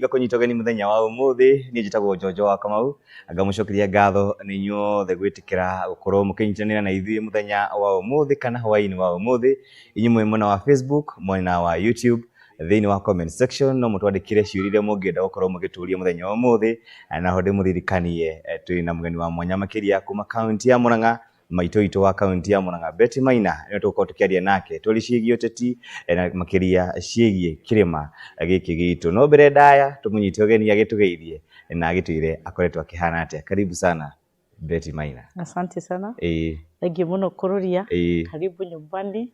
Ngakũnyita ũgeni mũthenya wa ũmũthĩ. Niĩ njĩtagwo Njonjo wa Kamau. Ngamũcokeria ngatho nĩ inyuothe gwĩtĩkĩra gũkorwo mũkĩnyitanĩra na ithuĩ mũthenya wa ũmũthĩ kana hwaĩ-inĩ wa ũmũthĩ. Inyuĩ mwĩ mwena wa Facebook, mwena wa YouTube, thĩinĩ wa comment section no mũtwandĩkĩre ciũria iria mũngĩenda gũkorwo mũgĩtũria mũthenya wa ũmũthĩ. Naho ndĩmũririkanie twĩ na mũgeni wa mwanya makĩria kuma kaunti ya Murang'a, maitũ witũ wa kaunti ya Murang'a, Betty Maina, nĩwe tũgũkorwo tũkĩaria nake tũri ciĩgiĩ ũteti na makĩria ciĩgiĩ kĩrĩma gĩkĩ gitũ. No mbere ndaya tũmũnyite ũgeni agĩtũgeithie na agĩtwĩre akoretwo akĩhana atĩa. Karibu sana, Betty Maina. Asante sana. Ĩĩ. Thank you mũno kũrũria. Karibu nyumbani.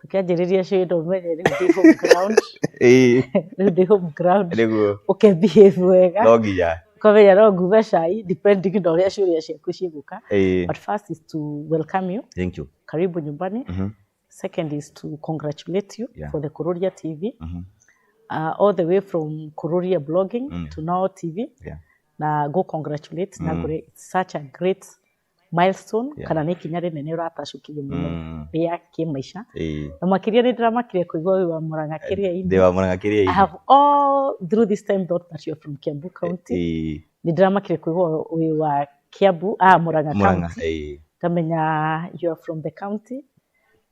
Tũkĩanjĩrĩria ciĩndo ũmenye rĩu ndĩ home ground. Rĩu ndĩ home ground. Nĩguo. Ũke behave wega. No nginya. Ũkamenya no ngume cai depending na ũrĩa ciũria ciaku cigũka. But first is to welcome you. Thank you. Karibu nyumbani. Second is to congratulate you for the Kururia TV. All the way from Kururia blogging to now TV. Na go congratulate na ngũre, it's such a great milestone kana nĩ ikinya rĩnene ũratacũkirie mũno rĩa kĩmaica. Na makĩria nĩ ndĩramakire kũigua wĩ wa Murang'a Kĩrĩa-inĩ. Ndĩ wa Murang'a I Kĩrĩa-inĩ. have all through this time thought that you're from Kiambu County. Nĩ ndĩramakire kũigua wĩ wa Kiambu, ah, Murang'a Murang'a. County. Ngamenya you are from the county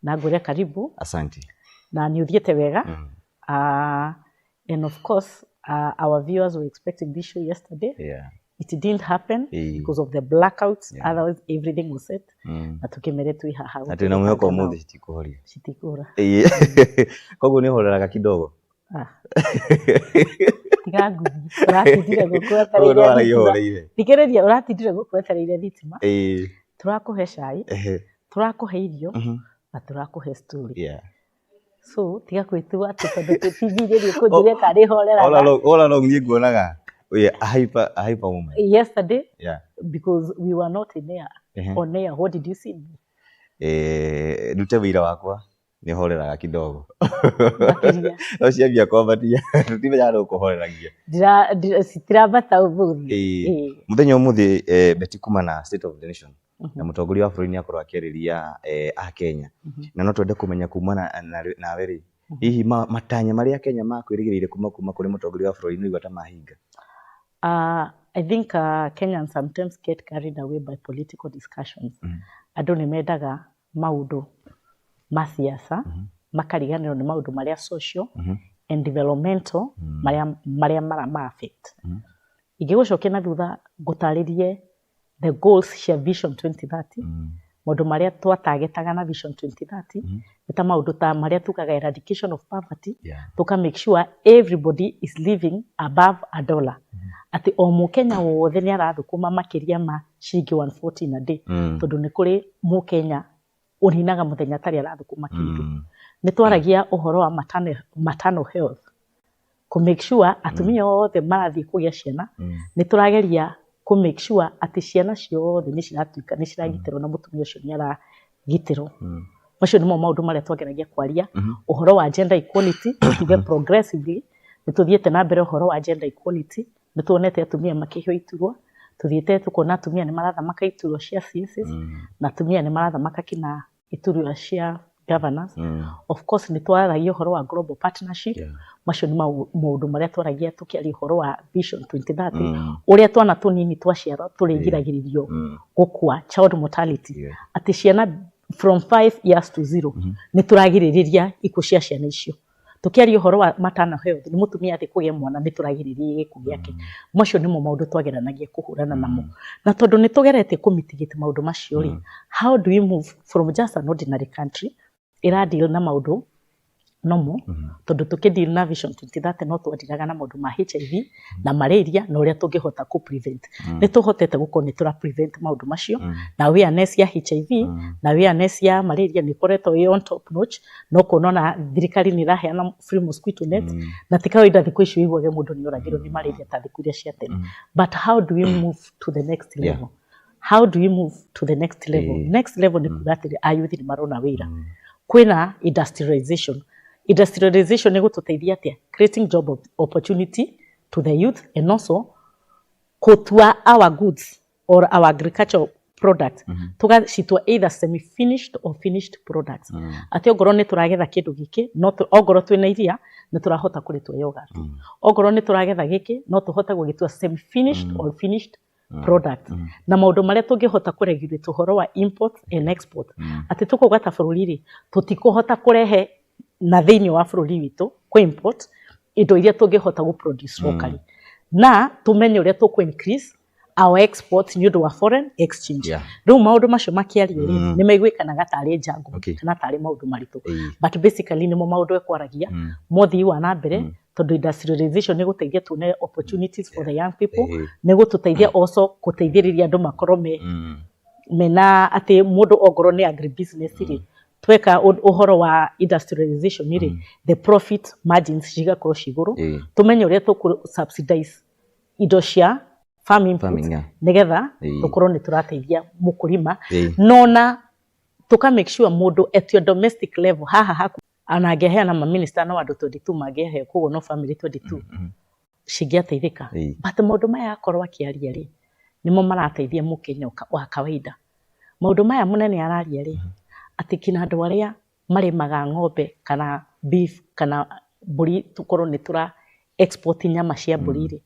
na ngwĩre karibu. Asante. Na nĩ ũthiĩte wega. And of course, our viewers were expecting this show yesterday. It didn't happen because of the blackouts. Otherwise, everything was set. Na tukĩmere twĩ haha. Na twĩna mwĩhoko ũmũthĩ citikũhoria. Citikũra. Koguo nĩ ũhoreraga kidogo. Ah. Tiga nguthi. Ũratindire gũkũ Koguo nĩ wetereire waragia thitima. ũhoreire. Thikĩrĩria, ũratindire gũkũ wetereire thitima. Tũrakũhe cai, tũrakũhe irio na tũrakũhe story. So tiga gwĩtua atĩ tondũ twĩ TV-inĩ nĩ ũkũnjĩre tarĩ All horeraga. along, all along niĩ nguonaga wĩ a hyper woman. Yesterday, because we were not in air, on air, what did you see? Ndute wĩira wakwa nĩ horeraga kidogo. Makĩria. No ciambia kwambatia tũtimenyaga nũ ũkũhoreragia. Citirambata ũmũthĩ. Mũthenya ũmũthĩ, Betty, kuma na State of the Nation na mũtongoria wa bũrũri nĩ akorwo akĩarĩria Akenya na no twende kũmenya kuma nawe rĩ, hihi matanya marĩa Kenya makwĩrĩgĩrĩire kuma kũrĩ mũtongoria wa bũrũri nĩ ũigua ta mahinga? I think Kenyans sometimes get carried away by political discussions. Andũ nĩ mendaga maũndũ ma siasa makariganĩrwo nĩ maũndũ marĩa social and developmental marĩa marama affect. Ingĩgũcokia na thutha ngũtarĩrie the goals cia Vision 2030, maũndũ marĩa twatagetaga na Vision 2030 nĩ ta maũndũ ta marĩa tugaga eradication of poverty, tuka make sure everybody is living above a dollar, atĩ o mũkenya wothe nĩ arathũkũma makĩria ma ciringi 140 in a day, tondũ nĩ kũrĩ mũkenya ũninaga mũthenya atarĩ arathũkũma kĩndũ. Nĩ twaragia ũhoro wa maternal health, kũ make sure atumia othe marathiĩ kũgĩa ciana, nĩ tũrageria kũ make sure atĩ ciana ciothe nĩ ciratuĩka nĩ ciragitĩrwo na mũtumia ũcio nĩ aragitĩrwo. Macio nĩmo maũndũ marĩa twageragia kwaria. Ũhoro wa gender equality, tuge progressively nĩ tũthiĩte na mbere. Ũhoro wa gender equality, nĩ tuonete atumia makĩheo iturwa, tũthiĩte tũkona atumia nĩ marathamaka iturwa cia CSs na atumia nĩ marathamaka kina iturwa cia governors. Of course nĩ twaragia ũhoro wa global partnership. Macio nĩ maũndũ marĩa twaragia tũkĩaria ũhoro wa Vision 2030, ũrĩa twana tũnini twaciarwo tũrĩgiragĩrĩrio gũkua, child mortality, atĩ ciana from 5 years to 0 nĩ tũragirĩrĩria ikuũ cia ciana icio. Tũkĩaria ũhoro wa maternal health, nĩ mũtumia athiĩ kũgĩa mwana nĩ tũragirĩrĩria gĩkuũ gĩake. Macio nĩmo maũndũ twageranagia kũhũrana namo, na tondũ nĩ tũgeretie kũmitigate maũndũ macio rĩ, how do we move from just an ordinary country ĩra deal na maũndũ normal? Tondũ tũkĩ deal na Vision 2030 no twandiraga na maũndũ ma HIV na malaria na ũrĩa tũngĩhota kũ prevent. Nĩ tũhotete gũkorwo nĩ tũra prevent maũndũ macio, na awareness ya HIV na awareness ya malaria nĩ ĩkoretwo ĩ on top notch. No kuona ona thirikari nĩ ĩraheana free mosquito net, na ti kawaida thikũ ici ũiguage mũndũ nĩ oragirwo nĩ malaria ta thikũ iria cia tene. But how do we move to the next level? How do we move to the next level? Next level nĩ kuga atĩrĩ, ayuthi nĩ marona wĩra, kwĩna industrialization. Industrialization nĩ gũtũteithia atĩa? Creating job opportunity to the youth and also kũtua our goods or our agricultural product tugacitua either semi finished or finished products, atĩ ongorwo nĩ tũragetha kĩndũ gĩkĩ no ongorwo twĩna iria Nĩ tũrahota kũrĩtua yogurt. Okorwo nĩ tũragetha gĩkĩ, no tũhote gũgĩtua semi finished or finished product. Na maũndũ marĩa tũngĩhota kũregulate ũhoro wa import and export, atĩ tũkauga ta bũrũri rĩ, tũtikũhota kũrehe na thĩinĩ wa bũrũri witũ, kũ import indo iria tũngĩhota gũ produce locally, na tũmenye ũrĩa tũkũ increase our export nĩ ũndũ wa foreign exchange. Rĩu maũndũ macio makĩario rĩ, nĩ maiguĩkanaga tarĩ njango kana tarĩ maũndũ maritũ, but basically nĩmo maũndũ ekwaragia mothii wa na mbere, tondũ industrialization nĩ gũteithia tuone opportunities for the young people, nĩ gũtũteithia also gũteithĩrĩria andũ makorwo me mena atĩ mũndũ ongorwo nĩ agribusiness rĩ, tweka ũhoro wa industrialization rĩ, the profit margins cigakorwo ci igũrũ. Tũmenye ũrĩa tũkũ subsidize indo cia farm inputs, Farming, yeah. nĩgetha tũkorwo nĩ tũrateithia mũkũrima, nona tũka make sure mũndũ at your domestic level haha haku ona angĩheana maminista no andũ 22 mangĩaheo, koguo no family 22 cingĩateithĩka. But maũndũ maya akorwo akĩaria rĩ, nĩmo marateithia mũkenya wa kawaida. Maũndũ maya mũnene araria rĩ, atĩ kina andũ arĩa marĩmaga ng'ombe kana beef kana mbũri, tũkorwo nĩ tũra export nyama cia mbũri rĩ,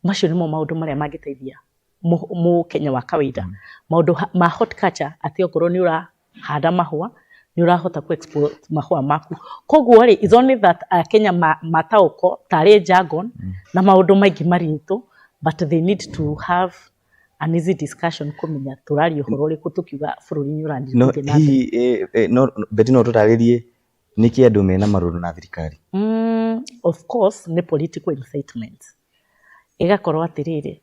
macio nĩmo maũndũ marĩa mangĩteithia mũkenya wa kawaida. Maũndũ ma horticulture, atĩ okorwo nĩ ũrahanda mahũa, nĩ ũrahota ku export mahũa maku. Koguo rĩ, it's only that akenya mataũko tarĩ jargon na maũndũ maingĩ maritũ, but they need to have an easy discussion kũmenya tũraria ũhoro ũrĩkũ tũkiuga bũrũri nĩ ũrathiĩ No gũthiĩ na mbere. Hihi no Betty, no tũtarĩrie nĩkĩ andũ mena marũrũ na thirikari? Of course nĩ political incitement. Ĩgakorwo atĩrĩrĩ,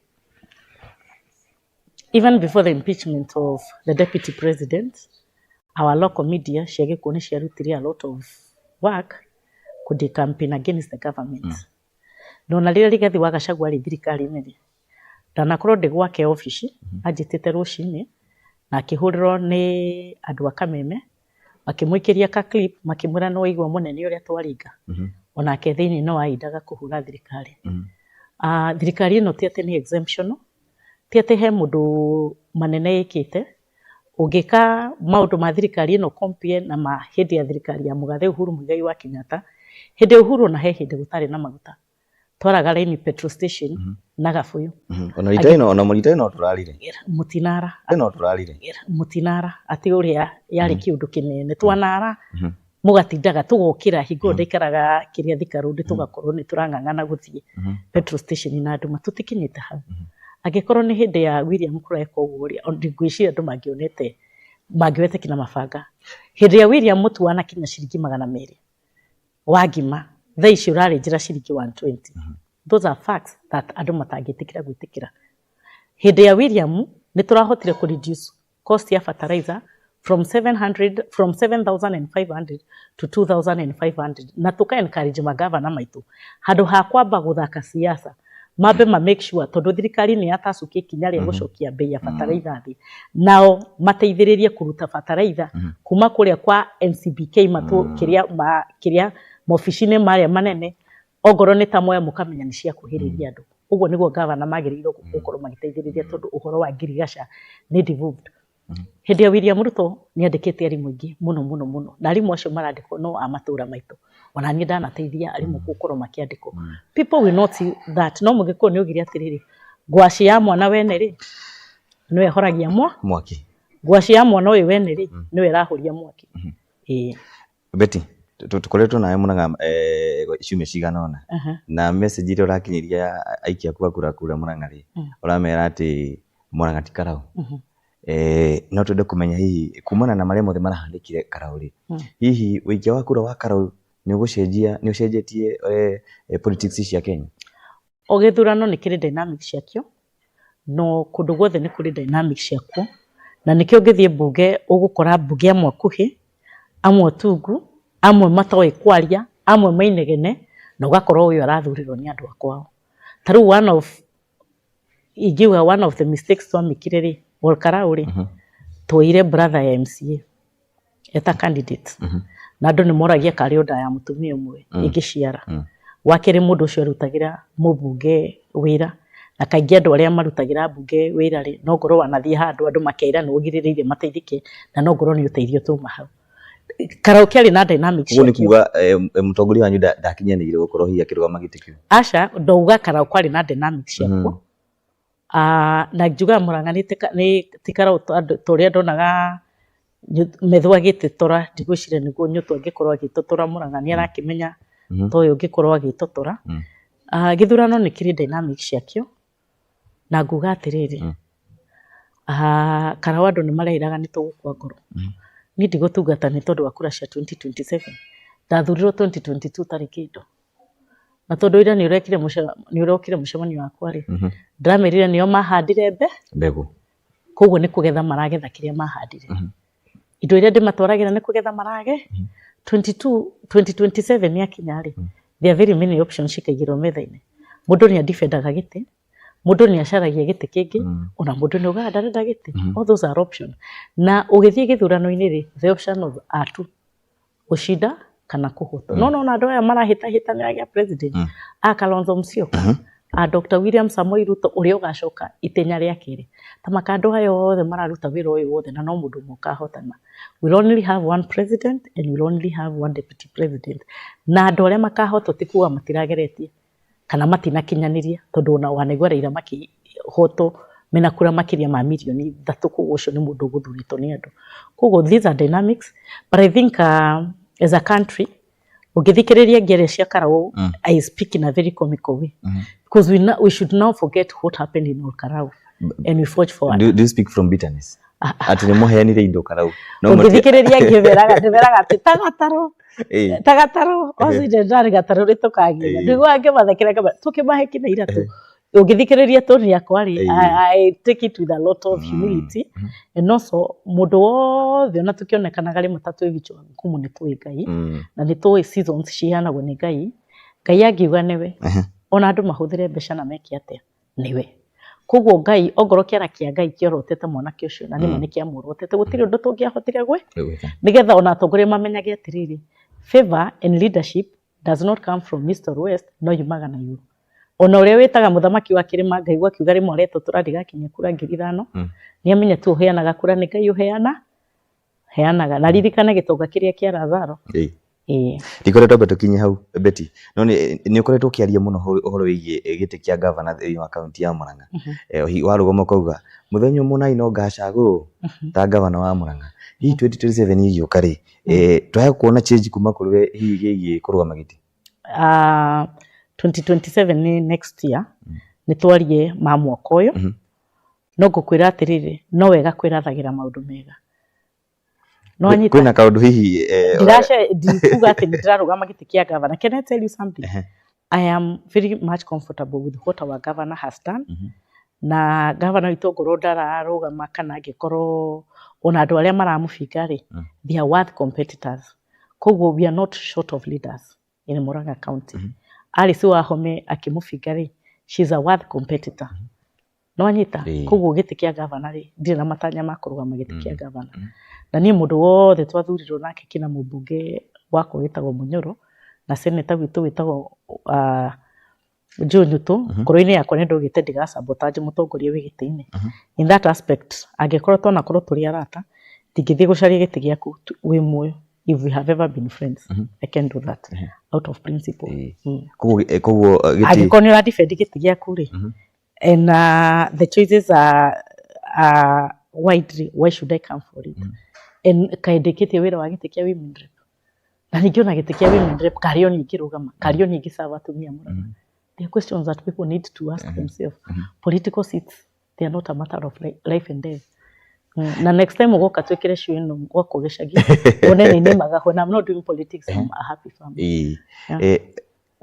even before the impeachment of the deputy president, our local media cia gĩkũ nĩ ciarutire a lot of work kũ campaign against the government. Na ona rĩrĩa Rigathi wa Gachagua arĩ thirikari-inĩ rĩ, ndanakorwo ndĩ gwake obici, anjĩtĩte rũcinĩ na akĩhũrĩrwo nĩ andũ a Kameme, makĩmũikĩria ka clip, makĩmwĩra nĩ waigua mũnene ũrĩa twaringa. Onake thĩinĩ no aindaga kũhũra thirikari. Ah, thirikari ĩno ti atĩ nĩ exemption, ti atĩ he mũndũ manene ĩkĩte. Ũngĩka maũndũ ma thirikari ĩno compare na ma hĩndĩ ya thirikari ya mũgathe Uhuru Muigai wa Kenyatta, hĩndĩ ya Uhuru ona he hĩndĩ gũtarĩ na maguta, twaraga raini petrol station na gabuyu. Ona rita ĩno, ona rita ĩno tũrarire. Mũtinara. Ĩno tũrarire. Mũtinara atĩ ũrĩa yarĩ kĩũndũ kĩnene, twanara mũgatindaga tũgokĩra hingo ndaikaraga kĩrĩa Thika Road, tũgakorwo nĩ tũrang'ang'ana gũthiĩ petrol station na nduma. Tũtikinyĩte hau. Angĩkorwo nĩ hĩndĩ ya William kũreka ũguo rĩ, ngwĩciria andũ mangĩonete mangĩoete kinya mabanga. Hĩndĩ ya William mũtu wanakinya ciringi 200 wa ngima, thaa ici ũrarĩnjĩra ciringi 120. Those are facts that andũ matangĩtĩkĩra gwĩtĩkĩra. Hĩndĩ ya William nĩ tũrahotire kũ reduce cost ya fertilizer from 700, from 7500 to 2500, na tuka encourage magavana maitũ, handũ ha kwamba gũthaka siasa, mambe ma make sure, tondũ thirikari nĩ yatacũkia ikinya rĩa gũcokia bei ya fertilizer thĩ, nao mateithĩrĩrie kũruta fertilizer kuma kũrĩa kwa NCBK matũ kĩrĩa ma kĩrĩa maobici-inĩ marĩa manene, ongorwo nĩ ta Mwea, mũkamenya nĩ ciakuhĩrĩria andũ. Ũguo nĩguo gavana magĩrĩirwo gũkorwo magĩteithĩrĩria, tondũ ũhoro wa ngirigaca nĩ devolved. Hĩndĩ ya William Ruto nĩ andĩkĩte arimũ aingĩ mũno mũno mũno, na arimũ acio marandĩkwo no a matũra maitũ. Ona niĩ ndanateithia arimũ gũkorwo makĩandĩkwo. People will not see that. No mũgĩkũyũ nĩ augire atĩrĩrĩ, ngwaci ya mwana wene rĩ, nĩwe ĩhoragia mwaki. Ngwaci ya mwana ũyũ wene rĩ, nĩwe ĩrahoria mwaki. Ĩĩ. Betty, tũkoretwo nawe Murang'a ciumia cigana ũna, na message iria ũrakinyĩria aikia aku a kura kũrĩa Murang'a rĩ, ũramera atĩ Murang'a ti Karau. No twende kũmenya hihi kumana na marĩa mothe marahanĩkire Karau rĩ, hihi ũikia wa kura wa Karau nĩ ũgũcenjia, nĩ ũcenjetie politics cia Kenya? O gĩthurano nĩ kĩrĩ dynamics ciakĩo, no kũndũ guothe nĩ kũrĩ dynamics ciakuo, na nĩkĩo ũngĩthiĩ mbunge ũgũkora mbunge amwe akuhĩ, amwe otungu, amwe matoĩ kwaria, amwe mainegene, na ũgakorwo ũyũ arathurirwo nĩ andũ a kwao. Ta rĩu one of ingiuga one of the mistakes twamĩkire rĩ, Ol Kalou rĩ, tuoire brother ya MCA eta candidate, na andũ nĩ moragia karĩ nda ya mũtumia ũmwe ĩngĩciara. Wa kerĩ, mũndũ ũcio arutagĩra mũmbunge wĩra, na kaingĩ andũ arĩa marutagĩra mbunge wĩra rĩ, no ngorwo wanathiĩ handũ andũ makeira nĩ ũgirĩrĩirie mateithĩke, na no ngorwo nĩ ũteithio tuma hau. Karau kĩarĩ na dynamics Ũguo nĩ ciakĩo. kuga mũtongoria wanyu ndakinyanĩire gũkorwo hihi akĩrũgama gĩtĩ kĩu. Aca, ndauga Karau kwarĩ na dynamics ciakuo. Ah, na njugaga Murang'a nĩ ti Karau ta ũrĩa ndonaga Methũ agĩtĩtũra, ndigwĩciria nĩguo Nyũtũ angĩkorwo agĩtotora Murang'a, nĩ arakĩmenya ta ũyũ ũngĩkorwo agĩtotora. Ah, gĩthurano nĩ kĩrĩ dynamics ciakĩo, na nguga atĩrĩrĩ, ah, Karau andũ nĩ mareiraga nĩ tũgũkua ngoro. Niĩ ndigũtungata nĩ tondũ wa kura cia 2027. Ndathurirwo 2022 tarĩ kĩndũ. Na tondũ ira nĩ ũrekire mũcemanio wakwa rĩ, ndĩramerire nĩo mahandire mbegũ. Koguo nĩ kũgetha maragetha kĩrĩa mahandire. Indo iria ndĩmatwaragĩra nĩ kũgetha marage. 22 2027 yakinya rĩ, there are very many options cikaigĩrwo metha-inĩ. Mũndũ nĩ adefendaga gĩtĩ, mũndũ nĩ acaragia gĩtĩ kĩngĩ, ona mũndũ nĩ augaga ndarenda gĩtĩ. All those are options. Na ũgĩthiĩ gĩthurano-inĩ rĩ, the option of are two: gũcinda kana kũhotwo. No nona andũ aya marahĩtahĩtanĩra gĩa president, a Kalonzo Musyoka, a Dr. William Samoei Ruto ũrĩa ũgacoka itenya rĩa kerĩ, ta maka andũ aya othe mararuta wĩra ũyũ wothe na no mũndũ ũmwe ũkahotana. We'll only have one president and we'll only have one deputy president. Na andũ arĩa makahotwo ti kuga matirageretie kana matinakinyanĩria, tondũ ona wanaigua Raila makĩhotwo mena kura makĩria ma mirioni 3, koguo ũcio nĩ mũndũ ũgũthurĩtwo nĩ andũ. Koguo these are dynamics, but I think as a country, ũngĩthikĩrĩria ngĩaria cia Karau, I speak in a very comical way because we should now forget what happened in Ol Kalou and we forge forward. Do you speak from bitterness? Atĩ nĩ mũheanire indo Karau. No Ũngĩthikĩrĩria ngĩmeraga, ndĩmeraga atĩ ta gatarũ, ta gatarũ ocinde ndarĩ gatarũ nĩ tũkagĩra. Ndiguaga ngĩmathekera tũkĩmahe kinya iratũ. Ũngĩthikĩrĩria tone yakwa rĩ, I take it with a lot of humility and also mũndũ wothe ona tũkĩonekanaga rĩmwe ta twĩ vichwa ngumu, nĩ tũĩ Ngai na nĩ tũĩ seasons ciheanagwo nĩ Ngai. Ngai angiuga nĩwe, ona andũ mahũthĩre mbeca na meke atĩa, nĩwe. Koguo Ngai ongorwo kĩara kĩa Ngai kĩorotete mwanake ũcio na nĩma nĩ kĩamuorotete, gũtirĩ ũndũ tũngĩahotire gwĩ Gwĩka. Nĩgetha ona atongoria mamenyage atĩrĩrĩ, favor and leadership does not come from east or west, no yumaga na igũrũ. Ona ũrĩa wĩtaga mũthamaki wa kĩrĩma, Ngai akiuga rĩmwe aretũtũra ndigakinyia kura 5,000. Nĩ amenye tu ũheanaga kura nĩ Ngai ũheana heanaga, na ririkane gĩtonga kĩrĩa kĩa Lazaro. Ĩĩ. Ndikoretwo twambe tũkinye hau, Betty, no nĩ ũkoretwo ũkĩaria mũno ũhoro wĩgiĩ gĩtĩ kĩa gavana thĩinĩ wa kaunti ya Murang'a. Warũgama ũkauga mũthenya ũmwe nai no ngacagũrwo ta gavana wa Murang'a. Hihi 2027 ĩgĩũka rĩ, twaya kuona change kuma kũrĩ we hihi gĩgiĩ kũrũgama gĩtĩ? 2027 nĩ next year, nĩ twarie ma mwaka ũyũ. No ngũkwĩra atĩrĩrĩ, no wega kwĩrathagĩra maũndũ mega no anyita. Kwĩna kaũndũ hihi Ndikuga atĩ nĩ ndĩrarũgama gĩtĩ kĩa governor. Can I tell you something? I am very much comfortable with what our governor has done. Na governor witũ ngorwo ndararũgama kana angĩkorwo ona andũ arĩa maramũbinga rĩ, they are worth competitors. Koguo we are not short of leaders in Murang'a County. Alice Wahome akĩmũbinga rĩ, she's a worth competitor. No anyita. Koguo gĩtĩ kĩa gavana rĩ, ndirĩ na matanya ma kũrũgama gĩtĩ kĩa gavana. Na niĩ mũndũ wothe twathurirwo nake kĩna mũmbunge wakwa wĩtagwo Mũnyoro na seneta witũ wĩtagwo Joe Nyutu, ngoro-inĩ yakwa nĩ ndaugĩte ndigasabotage mũtongoria wĩ gĩtĩ-inĩ. In that aspect, angĩkorwo twanakorwo tũrĩ arata, ndingĩthiĩ gũcaria gĩtĩ gĩaku wĩ muoyo. If we have ever been friends, I can do that out of principle. Koguo gĩtĩ Angĩkorwo nĩ ũradefend gĩtĩ gĩaku rĩ, and the choices are widely, why should I come for it? And kaĩ ndĩkĩtie wĩra wa gĩtĩ kĩa women rep? Na ningĩ ona gĩtĩ kĩa women rep karĩ o niĩ ngĩrũgama, karĩ o niĩ ngĩserve atumia Murang'a? There are questions that people need to ask themselves. Political seats, they are not a matter of life and death. Na next time ũgoka twĩkĩre show ĩno gwakwa gĩcagi, wone nĩ nĩmaga. When I'm not doing politics, I'm a happy farmer. Yeah.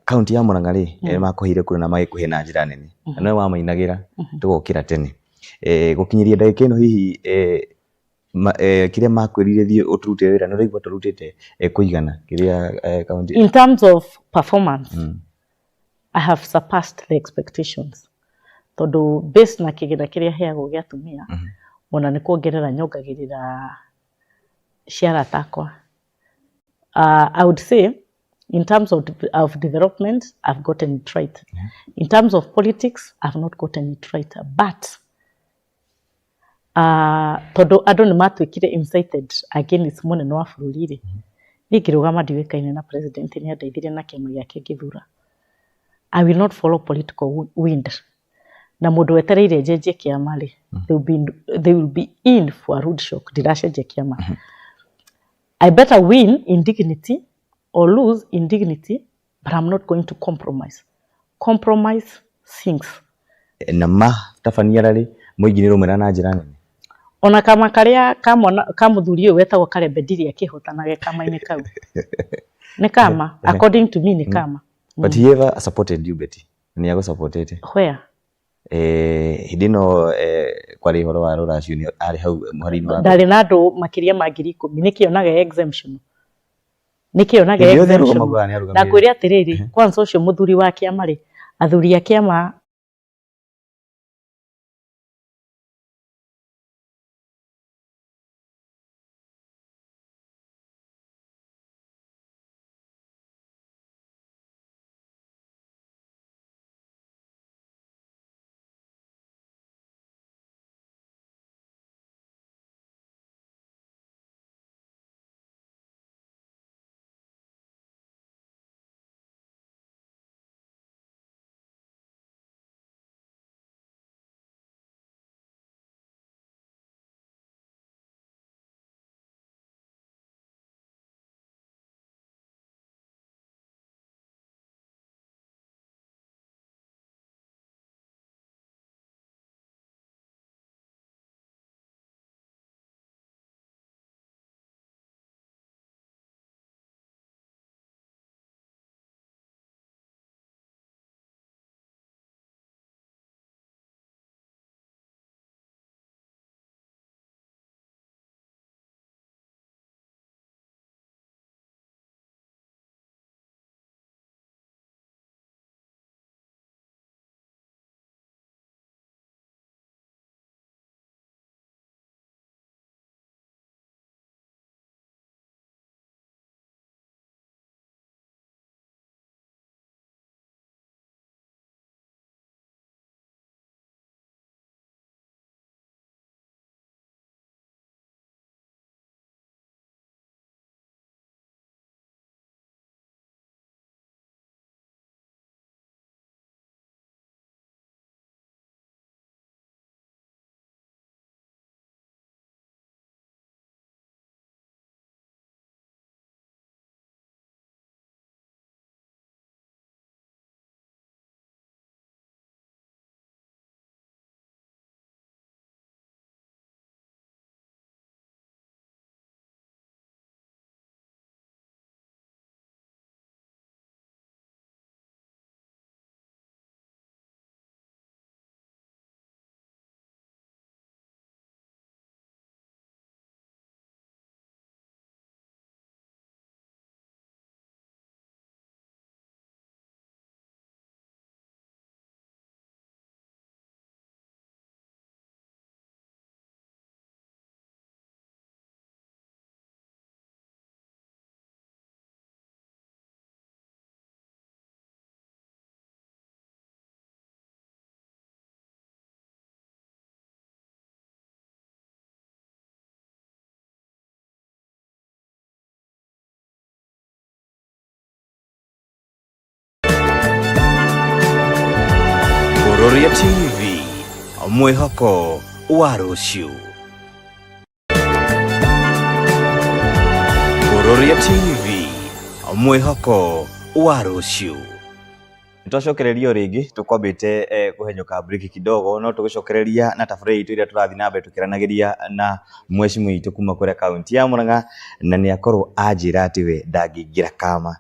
Kaunti ya Murang'a rĩ, makũheire kura na magĩkũhe na njĩra nene na nowe wamainagĩra tũgokĩra tene. Gũkinyĩria ndagĩka ĩno hihi kĩrĩa makwĩrire thiĩ ũtũrutĩre wĩra nĩ ũraigua tũrutĩte kũigana kĩrĩa kaunti? In terms of performance, I have surpassed the expectations, tondũ based na kĩgĩna kĩrĩa heagwo gĩa atumia, ona nĩ kuongerera nyongagĩrĩra cia arata akwa. I would say in terms of development, I've gotten it right. In terms of politics, I've not gotten it right, but tondũ andũ nĩ matuĩkire incited against mũnene wa bũrũri rĩ. Niĩ ngĩrũgama ndiũĩkaine na president nĩ andeithirie na kĩama gĩake ngĩthura. I will not follow political wind. Na mũndũ wetereire njenjie kĩama rĩ, they will be in for a rude shock. Ndiracenjia kĩama. I better win in dignity or lose in dignity, but I'm not going to compromise. Compromise sinks. Na matabania rarĩ mũingĩ nĩ ũraumĩra na njĩra nene. Ona kama karĩa ka mwana ka mũthuri ũyũ wetagwo Karembe Ndiri akĩhotanaga kama-inĩ kau. Nĩ kama, according to me nĩ kama. But he ever supported you, Betty? Nĩ agũsupportete? Where? Hĩndĩ ĩno kwarĩ ũhoro wa rũracio nĩ arĩ hau mũhari-inĩ wa Ndarĩ na andũ makĩria ma 10,000. Nĩkĩ onaga exemption? Nĩkĩ onaga Hĩndĩ yothe exemption? arũgamaga nĩ arũgamĩrĩire. Na ngwĩre atĩrĩrĩ, kwanza ũcio mũthuri wa kĩama rĩ, athuri a kĩama Rũrĩa TV, mwĩhoko wa rũciũ. Rũrĩa TV, mwĩhoko wa rũciũ. Twacokereria o rĩngĩ tũkwambĩte kũhenyũka break kidogo no tũgũcokereria na tabarĩra itũ ĩrĩa tũrathiĩ na mbere tũkĩaranagĩria na mheshimiwa witũ kuma kũrĩa kaunti ya Murang'a na nĩ akorwo anjĩra atĩ we ndangĩingĩra kama.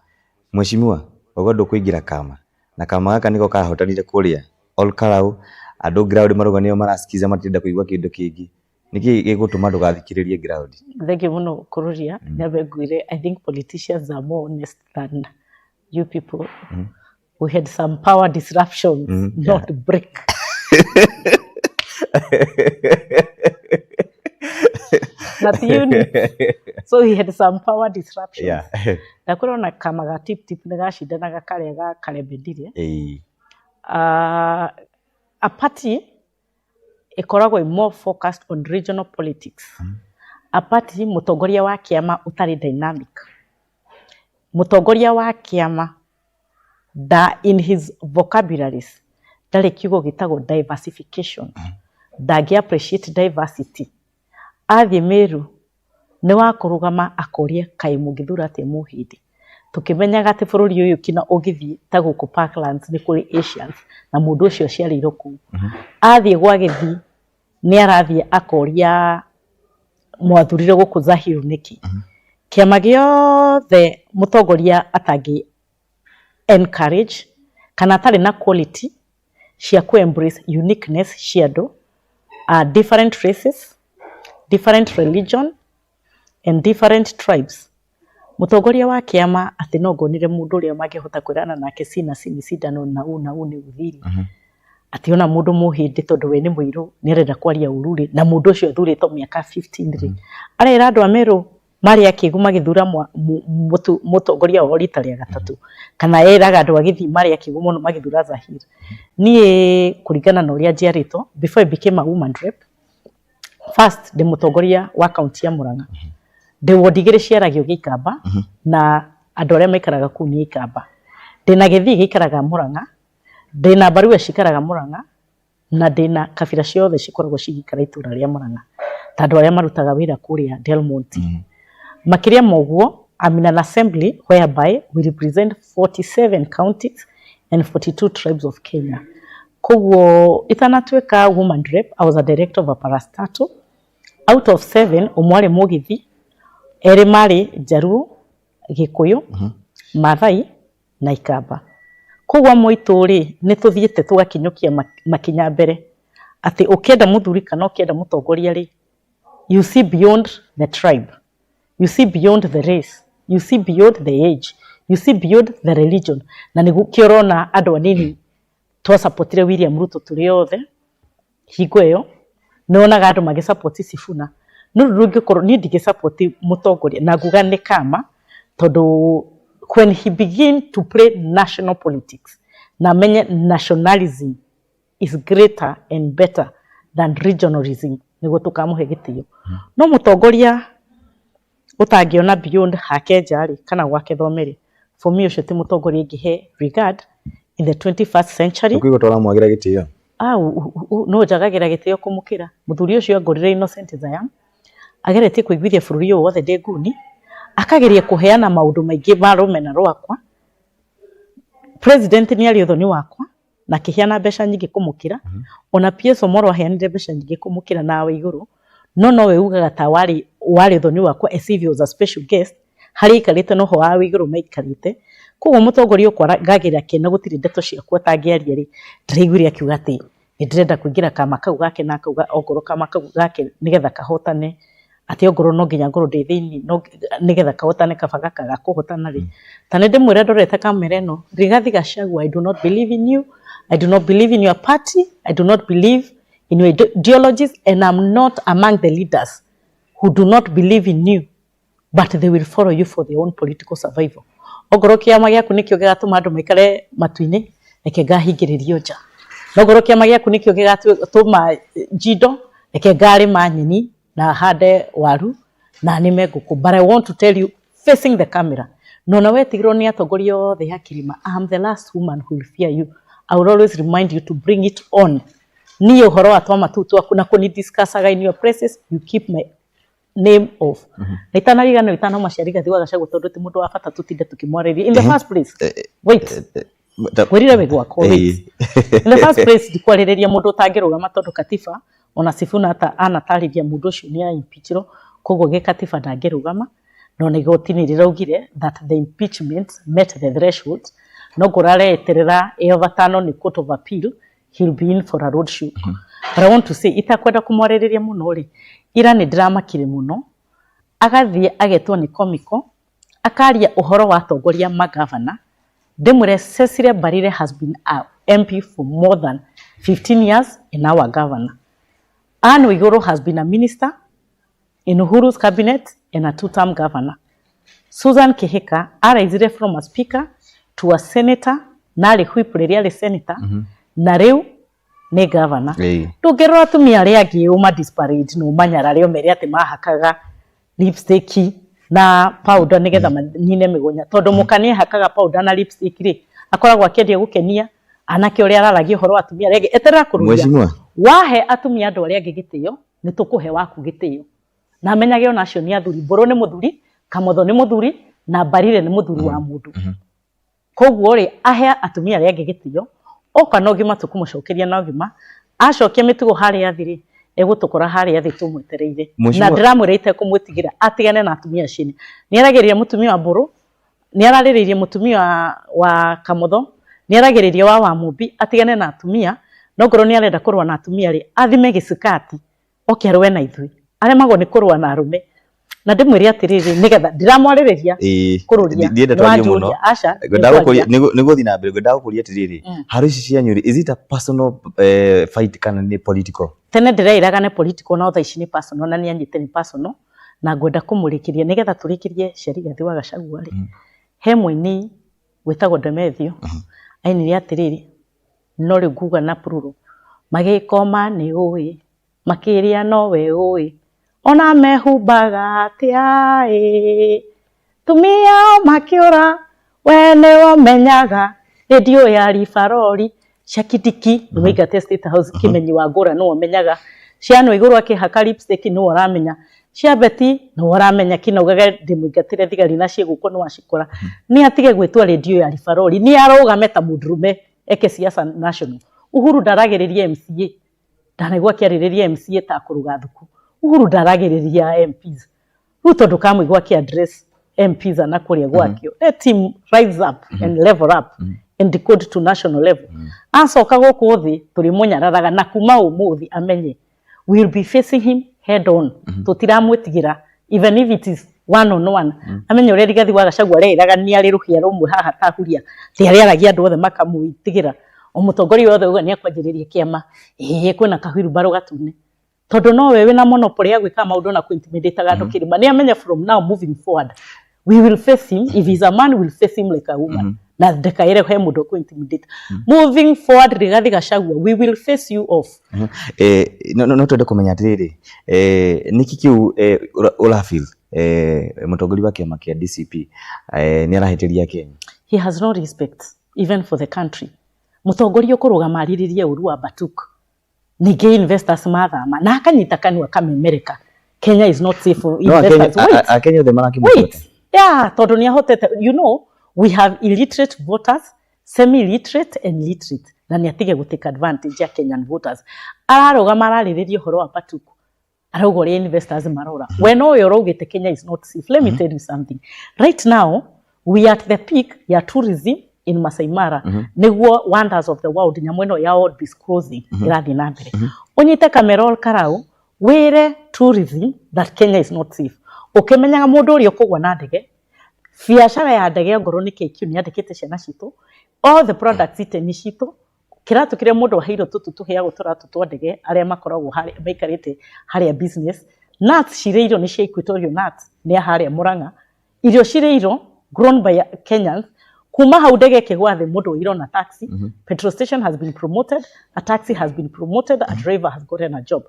Mheshimiwa, ũguo ndũkũingĩra kama na kama gaka nĩko karahotanire kũrĩa Ol Kalou, andũ ground marauga nĩo marasikiza matirenda kũigua kĩndũ kĩngĩ. Nĩkĩ gĩgũtũma ndũgathikĩrĩrie ground? Thank you mũno kũrũria. Nyambe ngwĩre, I think politicians are more honest than you people. We had some power disruptions, not break. Not unit. So we had some power disruptions. Na kũrona kama ga tip tip nĩ gacindanaga karĩa ga Karembe Ndiri. A party ĩkoragwo ĩ more focused on regional politics. A party mũtongoria wa kĩama ũtarĩ dynamic. Mũtongoria wa kĩama nda in his vocabularies ndarĩ kiugo gĩtagwo diversification, ndangĩ appreciate diversity. Athiĩ Meru nĩ wa kũrũgama akoria kaĩ mũngĩthura atĩa Mũhĩndĩ, tũkĩmenyaga atĩ bũrũri ũyũ kinya ũngĩthiĩ ta gũkũ Parklands nĩ kũrĩ Asians na mũndũ ũcio aciarĩirwo kũu. Athiĩ gwa Gĩthii nĩ arathiĩ akoria mwathurire gũkũ Zahiru nĩkĩ. Kĩama gĩothe mũtongoria atangĩ encourage kana atarĩ na quality cia kũ embrace uniqueness cia andũ, different races, different religion and different tribes. Mũtongoria wa kĩama atĩ no ngonire mũndũ ũrĩa mangĩhota kwĩrana nake sina sini sindano na u na u nĩ uthiri, atĩ ona mũndũ Mũhĩndĩ tondũ we nĩ mũirũ nĩ arenda kwaria ũru rĩ, na mũndũ ũcio athurĩtwo mĩaka 15 rĩ, arera andũ a Meru marĩ akĩgu magĩthura mũtongoria wao rita rĩa gatatũ, kana eraga andũ a Gĩthii marĩ akĩgu mũno magĩthura Zahir. Niĩ kũringana na ũrĩa njiarĩtwo, before I became a woman rep, first ndĩ mũtongoria wa kaunti ya Murang'a, ndĩ ward igĩrĩ ciaragio Gĩikamba na andũ arĩa maikaraga kũu nĩ Ikamba, ndĩna Gĩthii gĩikaraga Murang'a, ndĩna Mbaruya cikaraga Murang'a, na ndĩna kabira ciothe cikoragwo cigĩikara itũra rĩa Murang'a, ta andũ arĩa marutaga wĩra kũrĩa Del Monte. Makĩria ma ũguo, I'm in an assembly whereby we represent 47 counties and 42 tribes of Kenya. Koguo itanatuĩka woman rep, I was a director of a parastatal. Out of seven, ũmwe arĩ Mũgithi, erĩ marĩ Njaruo, Gĩkũyũ, Maathai na Ikamba. Koguo amwe aitũ rĩ, nĩ tũthiĩte tũgakinyũkia makinya mbere atĩ ũkĩenda mũthuri kana ũkĩenda mũtongoria rĩ, you see beyond the tribe, you see beyond the race, you see beyond the age, you see beyond the religion. Na nĩkĩo ũrona andũ anini twasapotire William Ruto tũrĩ othe hingo ĩyo, nĩ wonaga andũ magĩsupport Sifuna. No rĩu rũngĩkorwo niĩ ndingĩsupport mũtongoria na nguga nĩ kama, tondũ when he begin to play national politics na amenye nationalism is greater and better than regionalism, nĩguo tũkamũhe gĩtĩo. No mũtongoria ũtangĩona beyond hake nja rĩ, kana gwake thome rĩ, for me ũcio ti mũtongoria ingĩhe regard in the 21st century. Ũkũigua tũramwagĩra gĩtĩo? Ah, no njagagĩra gĩtĩo kũmũkĩra mũthuri ũcio. Angorire innocent as I am, ageretie kũiguithia bũrũri ũyũ wothe ndĩ nguni, akageria kũheana maũndũ maingĩ ma rũmena rwakwa. President nĩ arĩ ũthoni wakwa na akĩheana mbeca nyingĩ kũmũkĩra. Ona PS Omollo aheanire mbeca nyingĩ kũmũkĩra nawe igũrũ, no nowe ugaga ta warĩ ũthoni wakwa as if he was a special guest harĩa aikarĩte, noho wawe igũrũ maikarĩte. Koguo mũtongoria ũkwaragagĩra kĩene, gũtirĩ ndeto ciakwa atangĩaria rĩ, ndĩraiguire akiuga atĩ nĩ ndĩrenda kũingĩra kama kau gake, na akauga ongorwo kama kau gake nĩgetha kahotane, atĩ ongorwo no nginya ngorwo ndĩ thĩinĩ no nĩgetha kahotane, kaba gakaga kũhotana rĩ. Ta nĩ ndĩmwĩre ndorete kamera ĩno, Rigathi Gachagua, I do not believe in you, I do not believe in your party, I do not believe in your ideologies, and I'm not among the leaders who do not believe in you, but they will follow you for their own political survival. Ongorwo kĩama gĩaku nĩkĩo gĩgatũma andũ maikare matu-inĩ, reke ngahingĩrĩrio nja. No ngorwo kĩama gĩaku nĩkĩo gĩgatũma njindo, reke ngarĩma nyeni na hande waru na nĩme ngũkũ. But I want to tell you, facing the camera, no na wetigĩrwo nĩ atongoria othe a kĩrĩma, I am the last woman who will fear you. I will always remind you to bring it on. Niĩ ũhoro wa twama tũu twaku na kũni discussaga in your places, you keep my name off. Na itanariganĩrwo, itanauma cia Rigathi wa Gachagua, tondũ ti mũndũ wa bata tũtinde tũkĩmwarĩria in the first place. Wait, ngwĩrire wĩ gwakwa. Wait, in the first place ndikwarĩrĩria mũndũ ũtangĩrũgama, tondũ katiba ona Sifuna ata anatarĩria mũndũ ũcio nĩ aimpeachirwo, koguo gĩkatiba ndangĩrũgama. No na igoti nĩ rĩraugire that the impeachment met the threshold, no ngorwo areterera ĩovatano nĩ court of appeal, he'll be in for a road show. But I want to say, itakwenda kũmwarĩrĩria mũno rĩ, ira nĩ ndĩramakire mũno agathiĩ agetwo nĩ Comico akaria ũhoro wa atongoria magavana. Ndĩmwĩre Cecily Mbarire has been a MP for more than 15 years and now a governor. Anne Waiguru has been a minister in Uhuru's cabinet and a two-term governor. Susan Kihika araisire from a speaker to a senator, na arĩ whip rĩrĩa arĩ senator, na rĩu nĩ governor. Ndũngĩrora atumia arĩa angĩ ũma disparage na ũmanyarare ũmere atĩ mahakaga lipstick. Na powder nĩgetha manine mĩgũnya, tondũ mũka nĩ ehakaga powder na lipstick rĩ, akoragwo akĩendia gũkenia anake ũrĩa araragia ũhoro wa atumia arĩa angĩ. Eterera kũrũria. Mheshimiwa. Wahe atumia andũ arĩa angĩ gĩtĩo, nĩ tũkũhe waku gĩtĩo. Na amenyage ona acio nĩ athuri. Mbũrũ nĩ mũthuri, Kamotho nĩ mũthuri, na Mbarire nĩ mũthuri wa mũndũ. Koguo rĩ, ahe atumia arĩa angĩ gĩtĩo, oka na ũgima tũkũmũcokeria na ũgima, acokia mĩtugo harĩa thĩ rĩ, egũtũkora harĩa thĩ tũmwetereire. Na ndĩramwĩra itekũmwĩtigĩra, atigane na atumia acio. Nĩ aragĩrĩria mũtumia wa Mbũrũ, nĩ ararĩrĩirie mũtumia wa Kamotho, nĩ aragĩrĩria wa Wamũmbi, atigane na atumia, no ngorwo nĩ arenda kũrũa na atumia rĩ, athime gĩcikati, oke arũe na ithuĩ. Aremagwo nĩ kũrũa na arũme. Na ndĩmwĩre atĩrĩrĩ, nĩgetha ndiramwarĩrĩria kũrũria. Ndienda twarie mũno. Aca. Ngwendaga gũkũria, nĩ gũthiĩ na mbere, ngwendaga gũkũria atĩrĩrĩ, haro ici cianyu rĩ, is it a personal fight kana nĩ political? Tene ndĩreĩraga nĩ political, no thaa ici nĩ personal, na nĩ anyite nĩ personal, na ngwenda kũmũrĩkĩria nĩgetha tũrĩkĩrie cia Rigathĩ wa Gachagua rĩ, he mũini wĩtagwo Demethio ainire atĩrĩrĩ, no rĩu nguga na plural, magĩkoma nĩ ũĩ, makĩrĩa nowe ũĩ, ona mehumbaga atĩa ĩ, tumia o makĩũra, we nĩwe ũmenyaga, rĩndiũ ya Ribarori cia Kindiki nĩmaingate State House, Kĩmenyi wa Ngũra nĩwe ũmenyaga, cianũ igũrũ akĩhaka lipstick nĩwe ũramenya, cia Beti nĩwe ũramenya, kinaugage ndĩmũingatĩre thigari na ciĩgũkũ nĩwacikora. Nĩ atige gwĩtwo rĩndiũ ya Ribarori, nĩ arũgame ta mũndũrũme eke siasa national. Uhuru ndaragĩrĩria MCA, ndanaigua akĩarĩrĩria MCA ta kũruga thuku. Uhuru ndaragĩrĩria MPs. Ruto ndũkamũigua akĩ address MPs ana kũrĩa gwakĩo. Let him rise up and level up and decode to national level. Acoka gũkũ thĩ tũrĩmũnyararaga, na kuma ũmũthĩ amenye we will be facing him head on. Tũtiramwĩtigĩra even if it is one on one. Amenye ũrĩa Rigathi wa Gachagua areĩraga nĩ arĩ rũhĩa rũmwe haha tahuria, atĩ arĩaragia andũ othe makamwĩtigĩra. O mũtongoria wothe auga nĩ akwanjĩrĩria kĩama, ĩĩ kwĩna kahwirumbarũ gatune, tondũ nowe wĩna monopoly ya gwĩka maũndũ na kũ-intimidate andũ kĩrĩma. Nĩ amenye from now moving forward we will face him. If he's a man, we will face him like a woman, na ndekaire he mũndũ ũkũ-intimidate. Moving forward, Rigathi Gachagua, we will face you off. No twende kũmenya atĩrĩrĩ, nĩkĩ kĩu ũra feel mũtongoria wa kĩama kĩa DCP nĩ arahĩtĩria Kenya? He has no respect even for the country. Mũtongoria ũkũrũgama arĩrĩrie ũru wa Batuk, ningĩ investors mathama, na akanyita kanua kamemereka Kenya is not safe for No investors. Wait. Akenya othe marakĩmũbuata. Wait. Yeah, tondũ nĩ ahotete. You know, we have illiterate voters, semi-literate and literate, na nĩ atige gũ take advantage ya Kenyan voters. Ararũgama ararĩrĩria ũhoro wa Batuk, arauga ũrĩa investors marora, we nowe ũraugĩte Kenya is not safe. Let me tell you something right now, we are at the peak ya tourism in Masai Mara, nĩguo wonders of the world, nyamũ ĩno ya Orbis Crossing ĩrathiĩ na mbere. Ũnyite Kamerol Karau wĩre tourism that Kenya is not safe, ũkĩmenyaga mũndũ ũrĩa ũkũgwa na ndege, biacara ya ndege ongorwo nĩ KQ nĩ yandĩkĩte ciana citũ, all the products iteni citũ, kĩratũ kĩrĩa mũndũ aheirwo tũtũ tũheagwo tũratũ twa ndege, arĩa makoragwo maikarĩte harĩa business, nuts cirĩirwo nĩ cia Equatorial nuts, nĩ a harĩa Murang'a, irio cirĩirwo grown by Kenyans. Kuma hau ndege ĩkĩgwa thĩ, mũndũ oirwo na taxi. Petrol station has been promoted, a taxi has been promoted, a driver has gotten a job.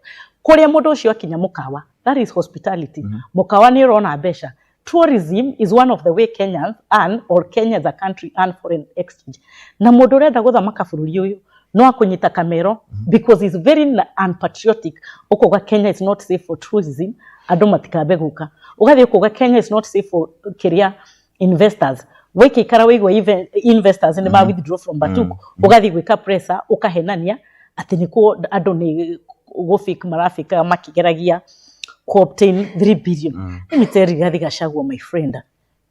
Kũrĩa mũndũ ũcio akinya mũkawa, that is hospitality. Mũkawa nĩ ũrona mbeca. Tourism is one of the way Kenyans earn, or Kenya as a country earn foreign exchange. Na mũndũ ũrenda gũthamaka bũrũri ũyũ no akũnyita kamero because it's very unpatriotic. Ũkauga Kenya is not safe for tourism, andũ matikambe gũka. Ũgathiĩ ũkauga Kenya is not safe for kĩrĩa investors. Waikaikara waigua investors nĩ ma withdraw from Batuk, ũgathiĩ gwĩka pressure, ũkahenania atĩ nĩkuo andũ nĩ gũfake marafika makĩgeragia ku obtain 3 billion. Let me tell you, Rigathi Gachagua, my friend,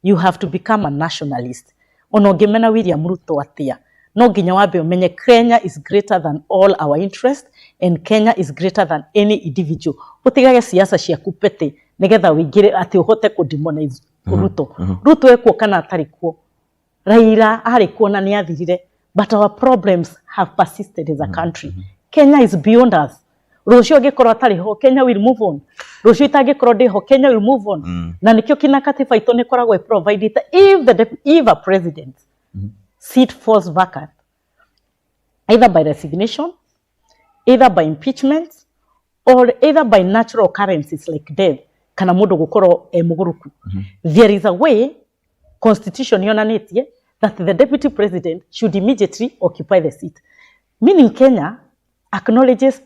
you have to become a nationalist. Ona ũngĩmena William Ruto atĩa, no nginya wambe ũmenye Kenya is greater than all our interest and Kenya is greater than any individual. Ũtigage siasa ciaku pete nĩgetha ũingĩre atĩ ũhote kũ demonize Ruto. Ruto ekuo kana atarĩ kuo, Raila arĩ kuo na nĩ athirire, but our problems have persisted as a country. Kenya is beyond us. Rũciũ angĩkorwo atarĩ ho, Kenya will move on. Rũciũ itangĩkorwo ndĩ ho, Kenya will move on. Na nĩkĩo kina katiba itũ nĩ ĩkoragwo ĩ provided if a president seat falls vacant, either by resignation, either by impeachment, or either by natural occurrences like death, Kana mũndũ gũkorwo e mũgũrũku. There is a way constitution yonanĩtie that the deputy president should immediately occupy the seat, meaning Kenya acknowledges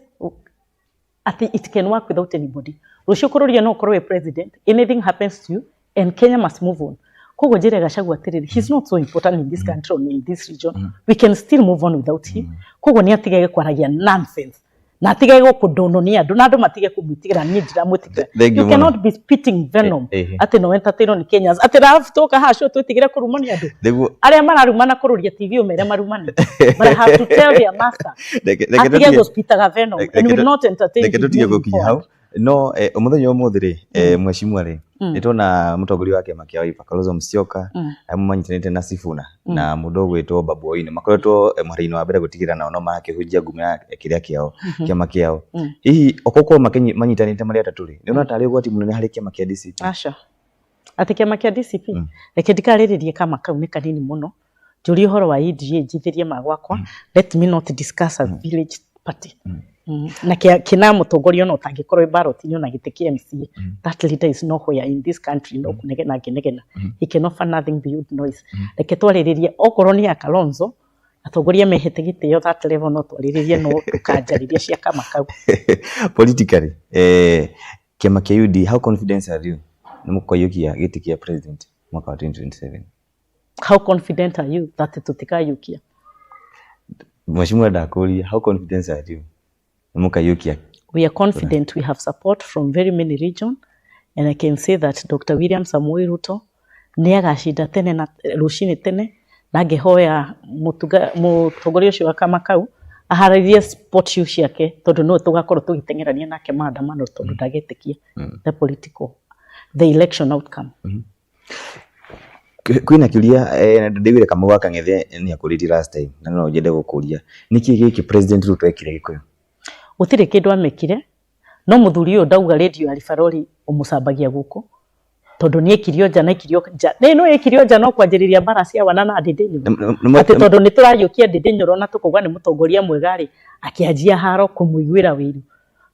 atĩ it can work without anybody. Rũciũ kũrũria no ũkorwo wĩ president, anything happens to you and Kenya must move on. Koguo njĩre Gachagua atĩrĩrĩ, he's not so important in this country or in this region. We can still move on without him. Koguo nĩ atigage kwaragia nonsense na atigage gũkũndũnwo nĩ andũ, na andũ matige kũmwĩtigĩra. Niĩ ndiramwĩtigĩra. Thank you You mũno. Cannot be spitting venom Eh. atĩ no entertain ni Kenyans, atĩ raftoka hacio twĩtigĩre kũrumwo nĩ andũ Nĩguo. Arĩa mararumana kũrũria TV, ũmere marumane, but I have to tell their master Reke atige tũtige- gũspitaga venom and will not entertain reke him tũtige moving gũkinya hau forward. No mũthenya ũmũthĩ rĩ, mheshimiwa rĩ, nĩ tuona mũtongoria wa kĩama kĩa Wiper Kalonzo Musyoka manyitanĩte na Sifuna na mũndũ ũgwĩtwo Babu Owino, makoretwo mũhari-inĩ wa mbere gũtigĩrĩra nao no marakĩhunjia ngumo ya kĩrĩa kĩao, kĩama kĩao. Hihi okorwo manyitanĩte marĩ atatũ rĩ, nĩ ũrona tarĩ ũgwati mũnene harĩ kĩama kĩa DCP? Aca, atĩ kĩama kĩa DCP, reke ndikarĩrĩrie kama kau nĩ kanini mũno. Njũrie ũhoro wa UDA, njithĩrie ma gwakwa. Let me not discuss a village party. Na kĩna mũtongoria ona ũtangĩkorwo wĩ ballot-inĩ ona gĩtĩ kĩa MCA. That leader is nowhere in this country. No kũnegena angĩnegena, he can offer nothing beyond noise. Reke twarĩrĩrie okorwo nĩ ya Kalonzo, atongoria mehete gĩtĩo that level, no twarĩrĩrie, no tũkanjarĩria cia kama kau. Politically, kĩama kĩa UDA, how confident are you nĩ mũkaiyũkia gĩtĩ kĩa president mwaka wa 2027? How confident are you that tũtikayũkia? Mheshimiwa, ndakũria, how confident are you nĩ mũkaiyũkia? We are confident. We have support from very many regions, and I can say that Dr. William Samoei Ruto nĩ agacinda tene na rũcinĩ tene, na ngĩhoya mũtongoria ũcio wa kama kau aharĩrie sport shoe ciake, tondũ nĩwe tũgakorwo tũgĩteng'erania nake maandamano, tondũ ndagetĩkia the political, the election outcome. Kwĩna kĩũria ndĩwire Kamau wa Kang'ethe nĩ akũrĩtie last time, na no nyende gũkũria, nĩkĩ gĩkĩ President Ruto ekire Gĩkũyũ? Gũtirĩ kĩndũ amĩkire, no mũthuri ũyũ ndauga rĩndiũ ya Ribarori ũmũcambagia gũkũ, tondũ nĩ ekirio nja na ekirio nja nĩ no ekirio nja no kwanjĩrĩria mbara cia wana na Ndĩndĩ Nyoro. Atĩ tondũ nĩ tũrariũkia Ndĩndĩ Nyoro na tũkauga nĩ mũtongoria mwega rĩ, akĩanjia haro kũmũiguĩra wĩiru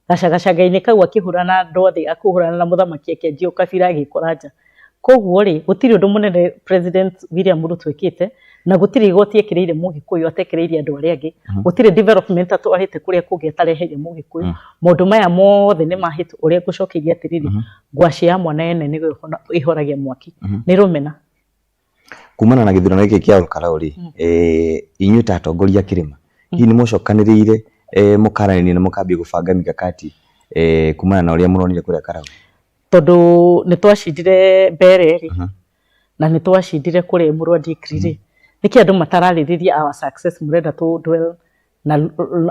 gacagacaga-inĩ kau, akĩhũrana na andũ othe, akĩhũrana na mũthamaki, akĩanjia ũkabira, agĩkora nja. Koguo rĩ, gũtirĩ ũndũ mũnene President William Ruto ĩkĩte, na gũtirĩ igoti ekĩrĩire mũgĩkũyũ atekĩrĩire andũ arĩa angĩ. Gũtirĩ development atwarĩte kũrĩa kũngĩ atareheire mũgĩkũyũ. Maũndũ maya mothe nĩ mahĩtũ. Ũrĩa ngũcokeirie atĩrĩrĩ, ngwacĩ ya mwana ene nĩyo ĩhoragia mwaki, nĩ rũmena. Kumana na gĩthurano gĩkĩ kĩa Olkalau rĩ, inyuĩ ta atongoria a kĩrĩma, hihi nĩ mũcokanĩrĩire, mũkaranĩria na mũkambia gũbanga mikakati kumana na ũrĩa mũronire kũrĩa Karau? Tondũ nĩ twacindire mbere rĩ, na nĩ twacindire kũrĩa Mũrwa Dikri rĩ, nĩkĩ andũ matararĩrĩria our success? Mũrenda tũ dwell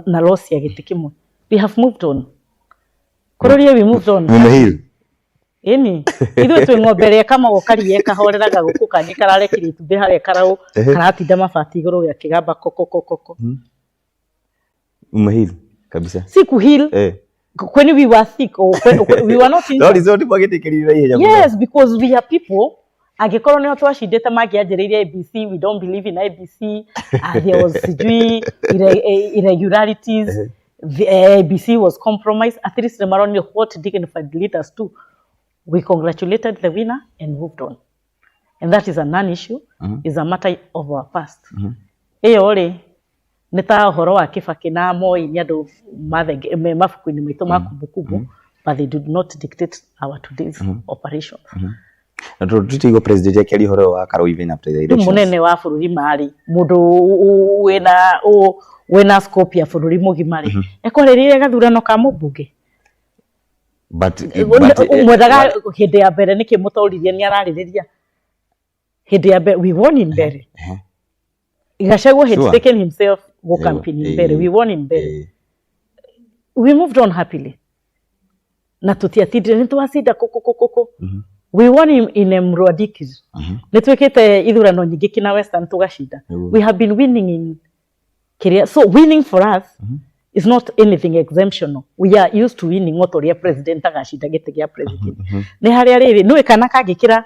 na loss ya gĩtĩ kĩmwe? We have moved on. Kũrũria, we moved on. Mumehil. Ĩni ithuĩ twĩ ng'ombe ĩrĩa ĩkamagwo karia ĩkahoreraga, gũkũ kangĩ kararekirie itumbĩ harĩa karaũ karatinda mabati igũrũ gakĩgamba kokokokoko. Mumehil kabisa. Si kuheal. When we were sick or when we were not No injured. Result mwagĩtĩkĩrire ihenya mũno. Yes, because we are people. Angĩkorwo nĩho twacindĩte mangĩanjĩrĩirie ABC, we don't believe in ABC, there was sijui irregularities, the ABC was compromised. At least nĩmaronire what dignified leaders do. We congratulated the winner and moved on, and that is a non-issue, is a matter of our past. Ĩyo rĩ, nĩ ta ũhoro wa Kibaki na Moi, nĩ andũ me mabuku-inĩ maitũ ma kumbukumbu, but they did not dictate our today's operations. Na tondũ tũtiguo president akĩaria ũhoro wa Karau even after the Rĩu elections. Mũnene wa bũrũri marĩ mũndũ wĩna scope ya bũrũri mũgima rĩ, ekwarĩrĩria gathurano ka mũmbunge? But Mwendaga hĩndĩ ya mbere nĩkĩ mũtoririe nĩ ararĩrĩria hĩndĩ ya mbere? We won in mbere. Gachagua had taken himself go campaign in mbere. We won in mbere. We moved on happily na tutiatindire nĩ twacinda kũkũ kũkũ kũkũ. We won in Emurua Dikirr. Nĩ twĩkĩte ithurano nyingĩ kina Western tũgacinda. We have been winning in kĩrĩa, so winning for us is not anything exemptional. We are used to winning, o ta ũrĩa president agacinda gĩtĩ gĩa president. Nĩ harĩa rĩrĩ nĩũĩ kana kangĩkĩra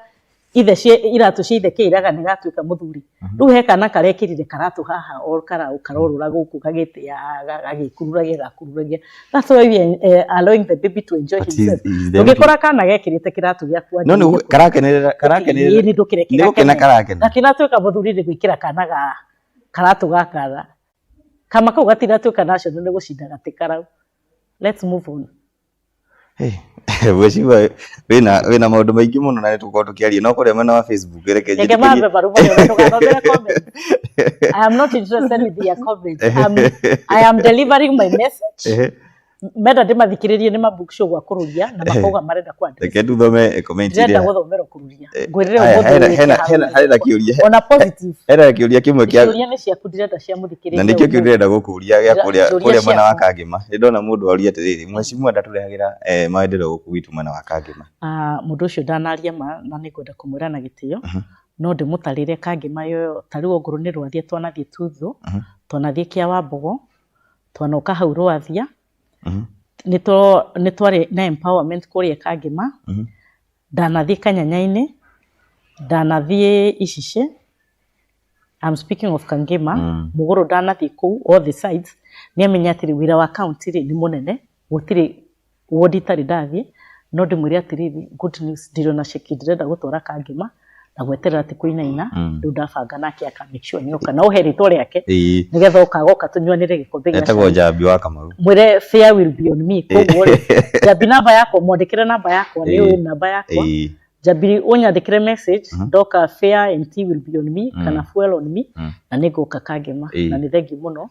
Ithe cia iratũ cia ithe kĩiraga nĩ gatuĩka mũthuri. Rĩu he kana karekĩrire karatũ haha o karaũ karorũra gũkũ gagĩtĩaga gagĩkururagia gakururagia. That's why we are allowing the baby to enjoy But himself. he's the Ndũngĩkora kana gekĩrĩte kĩratũ gĩaku No nĩ karakenerera karakenerera. Ĩĩ, nĩ ndũkĩreke Nĩ gũkena gakene. karakena. Gatinatuĩka mũthuri nĩ gwĩkĩra kana ga karatũ ga kana. Kama kau gatinatuĩka national nĩ gũcinda gatĩ karau. Let's move on. Hey, Mheshimiwa wĩna maũndũ maingĩ mũno na nĩtũgũkorwo tũkĩaria no kũrĩa mwena wa Facebook reke Reke mambe barua ndũgathomere comments. I am not interested with your comments. I am delivering my message. Menda ndĩmathikĩrĩrie nĩ mabook show gwa kũrũria na makauga marenda kwa address. Reke tuthome comment Ndĩrenda iria gũthomera kũrũria. Ngwĩrĩre Haya, ũmũthĩ hena wĩke hena hau. hena harĩ na kĩũria Ona positive. hena kĩũria kĩmwe kĩa Ciũria nĩ ciaku ndĩrenda cia mũthikĩrĩria. Na nĩkĩo kĩu ũmũthĩ. ndĩrenda gũkũria gĩa kũrĩa Njũria kũrĩa mwena wa ciaku. Kangema. Nĩ ndona mũndũ oria atĩrĩrĩ, mheshimiwa ndatũrehagĩra maendeleo gũkũ gwitũ mwena wa Kangema. Ah, mũndũ ũcio ndanaria ma na nĩngwenda kũmwĩra na gĩtĩo no ndĩmũtarĩre Kangema yoyo ta rĩu ongorwo nĩ Rwathia twanathiĩ Tuthu, twanathiĩ kĩa Wambogo, twanoka hau Rwathia, nĩ twarĩ na empowerment kũrĩa Kangema, ndanathiĩ Kanyanya-inĩ, ndanathiĩ Icice. I'm speaking of Kangema. Mũgũrũ ndanathiĩ kũu all the sides. Nĩ amenya atĩrĩ wĩra wa county rĩ nĩ mũnene, gũtirĩ ward itarĩ ndathiĩ, no ndĩmwĩre atĩrĩrĩ, good news, ndirĩ ona ceki ndĩrenda gũtwara Kangema na gweterera ti kũinaina. Rĩu ndabanga nake aka make sure nĩoka na ũhe rĩtwa rĩake nĩgetha oka agoka tũnyuanĩre gĩkombe gĩa Etagwo cai. Njambi wa Kamau. Mwĩre fare will be on me. Koguo rĩ, Njambi, namba yakwa, mwandĩkĩre namba yakwa, nĩ ũĩ namba yakwa. Njambi, ũnyandĩkĩre message ndoka, fare and tea will be on me kana fuel on me, na nĩngũka Kangema. Na nĩ thengiũ mũno.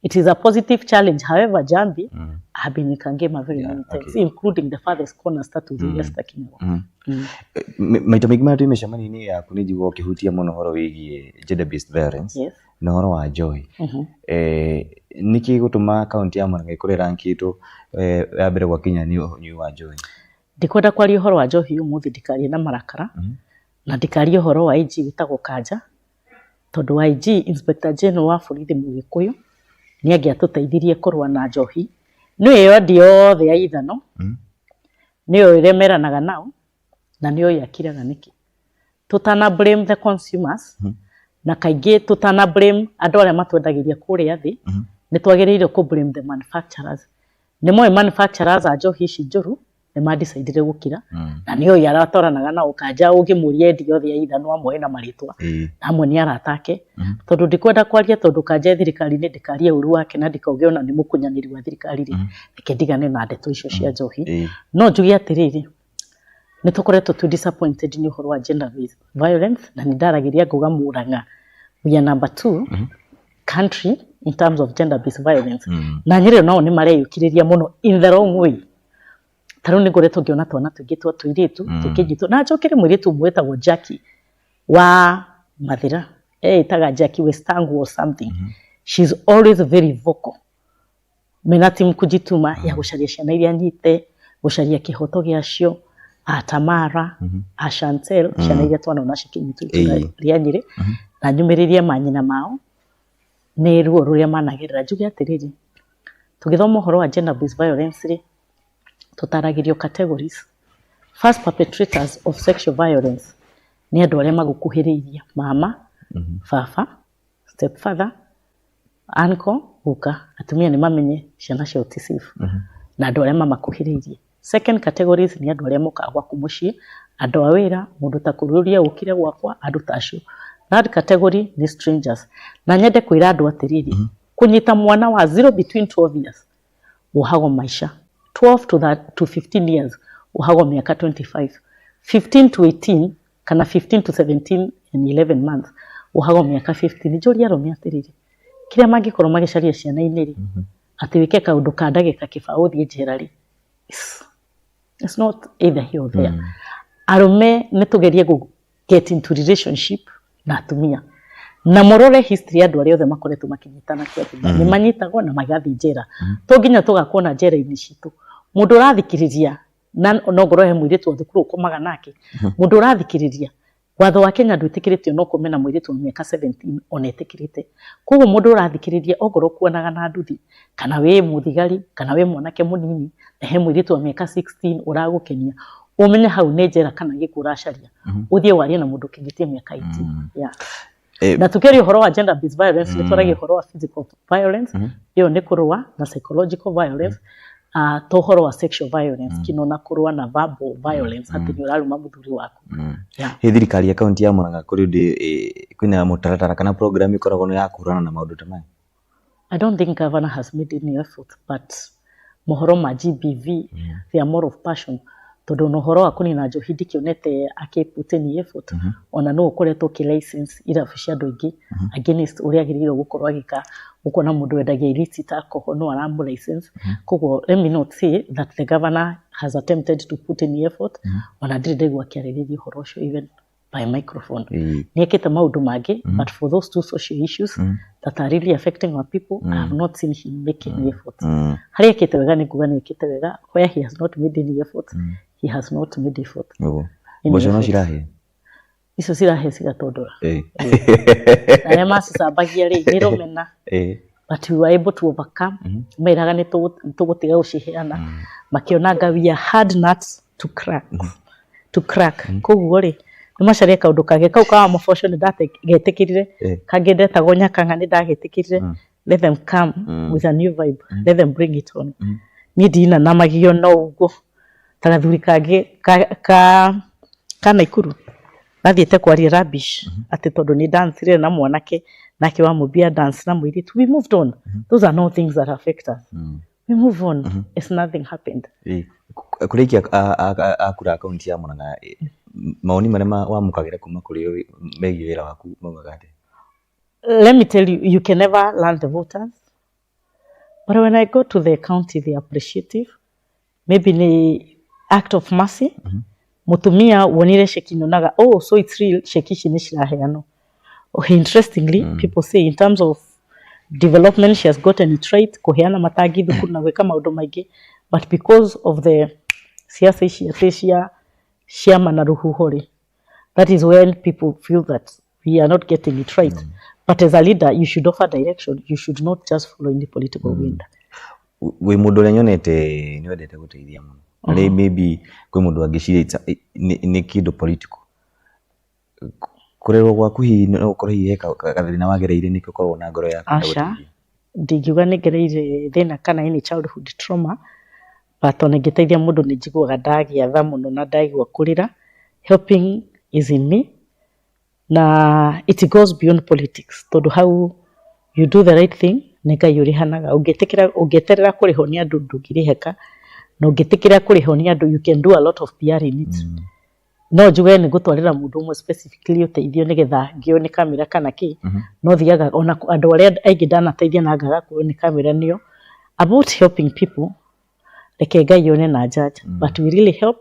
It is a positive challenge. However, Jambi, I have been in Kangema very many times, including the farthest corner start with Esther Kinyago. Maita maingĩ marĩa twĩ mĩcemanio-inĩ yaku nĩ njiguaga ũkĩhutia mũno ũhoro wĩgiĩ gender based violence na ũhoro wa njohi. Nĩkĩ gũtũma kaunti ya Murang'a ĩkorwo ĩrankĩtwo ya mbere gwakinya nĩ ũnyui wa njohi? Ndikwenda kwaria ũhoro wa njohi ũmũthĩ ndikarie na marakara na ndikarie ũhoro wa IG wĩtagwo Kanja, tondũ IG, Inspector General wa borithi Mũgĩkũyũ, nĩ angĩatũteithirie kũrũa na njohi. Nĩyo yandi yothe ya ithano, nĩyo ĩrĩa meranaga nao na nĩyo yakiraga nĩkĩ. Tũtana blame the consumers na kaingĩ tũtana blame andũ arĩa matwendagĩria kũrĩa thĩ, nĩ twagĩrĩire kũ blame the manufacturers. Nĩ moĩ manufacturers a njohi ici njũru nĩ mandecidire gũkira na nĩyo aratwaranaga nao. Kanja ũngĩmũria endi yothe ya ithano amwe na marĩtwa na amwe nĩ arata ake, tondũ ndikwenda kwaria tondũ Kanja e thirikari-inĩ, ndikarie ũru wake na ndikauge ona nĩ mũkunyanĩri wa thirikari rĩ, reke ndigane na ndeto icio cia njohi. No njuge atĩrĩrĩ, nĩ tũkoretwo twĩ disappointed nĩ ũhoro wa gender based violence, na nĩ ndaragĩria ngauga Murang'a we are number two country in terms of gender based violence, na Nyĩrĩ nao nĩ mareyũkĩrĩria mũno in the wrong way. Ta rĩu nĩ ngoretwo ngĩona twana tũingĩ twa tũirĩtu tũkĩnyitwo na njokere mũirĩtu ũmwe wĩtagwo Jackie wa Mathĩra, eĩtaga Jackie Westangu or something. She's always very vocal mena timu kujituma ya gũcaria ciana iria nyite, gũcaria kĩhoto gĩacio, a Tamara, a Chantel, ciana iria twanona cikĩnyitwo itũra rĩa Nyĩrĩ, na nyumĩrĩrie manyina mao nĩ ruo rũrĩa managerera. Njuge atĩrĩrĩ, tũgĩthoma ũhoro wa gender based violence rĩ, tũtaragĩrio categories. First perpetrators of sexual violence nĩ andũ arĩa magũkuhĩrĩirie: mama, baba, stepfather, uncle, guka. Atumia nĩ mamenye ciana ciao ti safe na andũ arĩa mamakuhĩrĩirie. Second categories nĩ andũ arĩa mokaga gwaku mũciĩ, andũ a wĩra, mũndũ ta kũrũria ũkire gwakwa, andũ ta acio. Third category nĩ strangers. Na nyende kwĩra andũ atĩrĩrĩ, kũnyita mwana wa 0 between 12 years wohagwo maica, 12 to 15 years wohagwo mĩaka 25, 15 to 18 kana 15 to 17 and 11 months wohagwo mĩaka 15. Njũria arũme atĩrĩrĩ, kĩrĩa mangĩkorwo magĩcaria ciana-inĩ rĩ, atĩ wĩke kaũndũ ka ndagĩka kĩbaũ ũthiĩ njera rĩ, it's not either here or there. Arũme nĩ tũgerie gũ get into relationship na atumia na mũrore history ya andũ arĩa othe makoretwo makĩnyitana kĩa hinya, nĩ manyitagwo na magathiĩ njera. To nginya tũgakuona njera-inĩ citũ. Mũndũ ũrathikĩrĩria na no ngorwo he mũirĩtu wa thukuru ũkomaga nake, mũndũ ũrathikĩrĩria, watho wa Kenya ndwĩtĩkĩrĩtio no kũme na mũirĩtu wa mĩaka 17 ona ĩtĩkĩrĩte. Koguo mũndũ ũrathikĩrĩria, ongorwo kuonaga na nduthi kana wĩ mũthigari kana wĩ mwanake mũnini na he mũirĩtu wa mĩaka 16 ũragũkenia, Ũmenye hau nĩ njera kana gĩkuũ ũracaria, ũthiĩ warie na mũndũ ũkinyĩtie mĩaka 18. Yeah. Na tukĩaria ũhoro wa gender based violence, nĩ twaragia ũhoro wa physical violence, ĩyo nĩ kũrũa na psychological violence, to ũhoro wa sexual violence kino na kũrũa na verbal violence, atĩ nĩ ũraruma mũthuri waku. Yeah. Hĩ thirikari ya kaunti ya Murang'a kũrĩ ũndũ kwĩna mũtaratara kana program ĩkoragwo nĩ ya kũhũrana na maũndũ ta maya? I don't think governor has made any effort, but mohoro ma GBV, they are more of passion, tondũ ona ũhoro wa kũnina njohi ndikĩonete akĩ put any effort. Ona no ũkoretwo ũkĩ license irabu cia andũ aingĩ against ũrĩa agĩrĩirwo gũkorwo agĩka. Ũkona mũndũ wendagia illicit alcohol no aramũ license. Koguo let me not say that the governor has attempted to put any effort. Ona ndirĩ ndaigua akĩarĩrĩria ũhoro ũcio even by microphone. Nĩ ekĩte maũndũ mangĩ, but for those two social issues that are really affecting our people, I have not seen him make any effort. Harĩa ekĩte wega, nĩ nguga nĩ ekĩte wega. Where he has not made any effort, he has not made effort. Nĩguo. Any Mboco no effort. cirahĩa? Icio cirahe cigatondora. Na arĩa macicambagia rĩ, nĩ rũmena, but we were able to overcome. Meraga nĩ tũgũtiga gũciheana, makĩonanga we are hard nuts to crack. Koguo rĩ, nĩ macarie kaũndũ kangĩ. Kau ka maboco nĩ ndagetĩkĩrire, kangĩ ndetagwo nyakang'a nĩ ndagetĩkĩrire. Let them come with a new vibe, let them bring it on. Niĩ ndina na magio no ũguo ta gathuri kangĩ ka Naikuru gathiĩte kwaria rubbish atĩ tondũ nĩ dancire na mwanake nake wamũmbia dance na mũirĩtu. We moved on. Those are no things that affect us. We move on as nothing happened. Kũrĩ aikia a kura a kaunti ya Murang'a, mawoni marĩa wamũkagĩra kuma kũrĩ o megiĩ wĩra waku maugaga atĩa? Let me tell you, you can never learn the voters, but when I go to the county, they are appreciative. Maybe ni act of mercy. Mutumia wonire ceki nyonaga, "Oh, so it's real, ceki ici nĩ ciraheanwo." Oh, interestingly, people say in terms of development she has gotten it right, kuheana matangi thukuru na gwĩka maũndũ maingĩ, but because of the siasa ici atĩ cia ciama na rũhuho rĩ, that is when people feel that we are not getting it right. But as a leader, you should offer direction. You should not just follow any political wind. Wĩ mũndũ ũrĩa nyonete nĩ wendete gũteithia mũno, na rĩ maybe kwĩ mũndũ angĩciria nĩ kĩndũ political. Kũrerwo gwaku hihi no gũkorwo hihi he gathĩna wagereire nĩkĩo ũkoragwo na ngoro ya kwenda Aca. gũteithia? Ndingiuga nĩ ngereire thĩna kana any childhood trauma, but ona ingĩteithia mũndũ nĩ njiguaga ndagĩa tha mũno na ndaigua kũrĩra. Helping is in me na it goes beyond politics, tondũ how you do the right thing nĩ Ngai ũrĩhanaga. Ũngĩtĩkĩra, ũngĩeterera kũrĩhwo nĩ andũ, ndũngĩrĩheka, na ũngĩtĩkĩra kũrĩhwo nĩ andũ, you can do a lot of PR in it. No njuge nĩ ngũtwarĩra mũndũ ũmwe specifically ũteithio nĩgetha ngĩo nĩ kamera kana kĩ, no thiaga ona andũ arĩa aingĩ ndanateithia na ngaga kuo nĩ kamera nĩo. About helping people, reke Ngai one na judge, but we really help.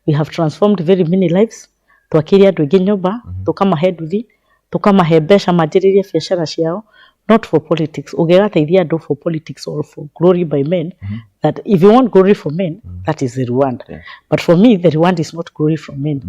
We have transformed very many lives. Twakĩire andũ aingĩ nyũmba, tũkamahe nduthi, tũkamahe mbeca manjĩrĩrie biacara ciao, not for politics. Ũngĩgateithia andũ for politics or for glory by men, that if you want glory for men, that is the reward. But for me, the reward is not glory from men.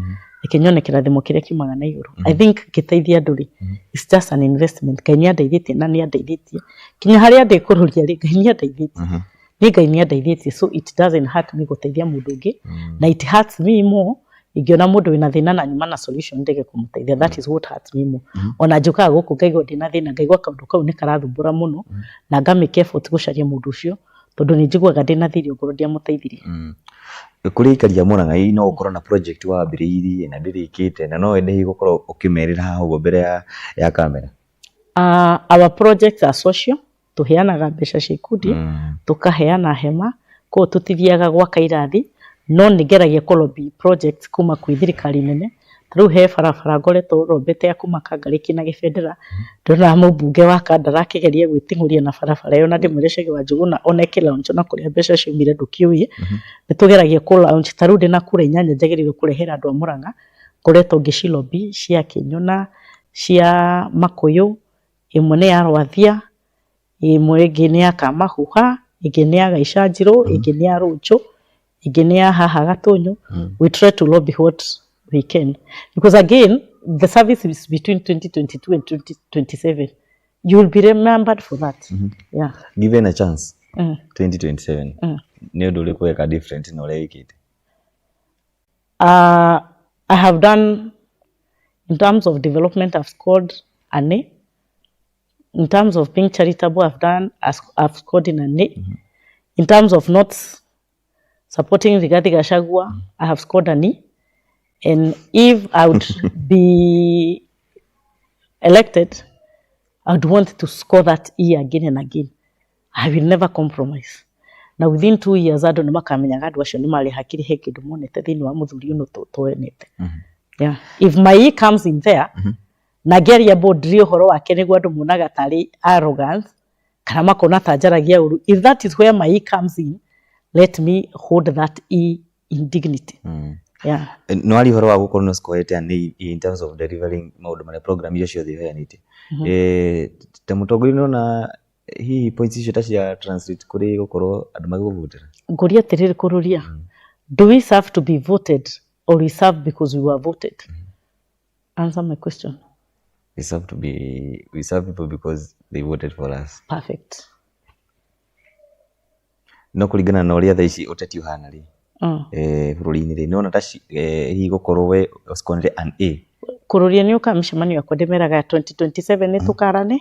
Reke nyone kĩrathimo kĩrĩa kiumaga na igũrũ. I think ngĩteithia andũ rĩ, it's just an investment. Ngai nĩ andeithĩtie na nĩ andeithĩtie kinya harĩa ndĩkũrũria rĩ, Ngai nĩ andeithĩtie, niĩ Ngai nĩ andeithĩtie, so it doesn't hurt me gũteithia mũndũ ũngĩ. Na it hurts me more ingĩona mũndũ wĩna thĩna na nyuma na solution ndege kũmũteithia. That is what hurts me more. Ona njũkaga gũkũ ngaigua ndĩna thĩna, ngaigua kaũndũ kau nĩ karathumbũra mũno, na ngamake effort gũcaria mũndũ ũcio, tondũ nĩ njiguaga ndĩna thirĩ ongorwo ndiamũteithirie. Kũrĩ aikari a Murang'a, no ũkorwo na project wambĩrĩirie na ndĩrĩkĩte na no wende hihi gũkorwo ũkĩmerĩra haha ũguo mbere ya kamera? Our projects are social. Tũheanaga mbeca cia ikundi, tũkaheana hema, koguo tũtithiaga gwaka irathi, no nĩ ngeragia kũ lobby projects kuma kwĩ thirikari nene. Ta rĩu he barabara ngoretwo rombete ya kuma Kangarĩki na Gĩbendera. Ndĩrona mũmbunge wa Kandara akĩgeria gwĩting'ũria na barabara ĩyo, na ndĩmwĩre Chege wa Njũgũna ona ĩkĩ launch na kũrĩa mbeca ciumire ndũkĩũĩ. Nĩ tũgeragia kũ launch. Ta rĩu ndĩna kura 8 njagĩrĩirwo kũrehera andũ a Murang'a, ngoretwo ngĩcilobby cia Kĩnyona, cia Makũyũ, ĩmwe nĩ ya Rwathia, ĩmwe ĩngĩ nĩ ya Kamahuha, ĩngĩ nĩ ya Gaicanjirũ, ĩngĩ nĩ ya Rũnjũ, ĩngĩ nĩ ya haha Gatũnyũ. We try to lobby what we can, because again the service is between 2022 and 2027. You will be remembered for that, yeah. Given a chance 2027, nĩ ũndũ ũrĩkũ weka different na ũrĩa wĩkĩte? I have done, in terms of development, I've scored an A. In terms of being charitable, I've scored in an A. In terms of not supporting Rigathi Gachagua, I have scored an E. And if I would be elected, I would want to score that E again and again. I will never compromise. Na within 2 years andũ nĩ makamenyaga andũ acio nĩ marĩ hakiri he kĩndũ monete thĩinĩ wa mũthuri ũyũ twenete. Yeah. If my E comes in there, na ngĩaria boldly ũhoro wake nĩguo andũ monaga tarĩ arrogance kana makona ta njaragia ũru, if that is where my E comes in, let me hold that E in dignity. Yeah. No ari ũhoro wa gũkorwo nĩ scorete an A in terms of delivering maũndũ marĩa program iria ciothe ũheanĩte. Ta mũtongoria, nĩũrona hihi points icio ta cia translate kũrĩ gũkorwo andũ magĩgũvotera? Ngũria atĩrĩrĩ, kũrũria, do we serve to be voted or we serve because we were voted? Answer my question. We serve people because they voted for us. Perfect. No kũringana na ũrĩa thaa ici ũteti ũhana rĩ, bũrũri-inĩ rĩ, nĩwona ta hihi gũkorwo we ũscorete an A? Kũrũria, nĩ ũkaga mĩcemanio yakwa ndĩmeraga ya 2027 nĩ tũkarane.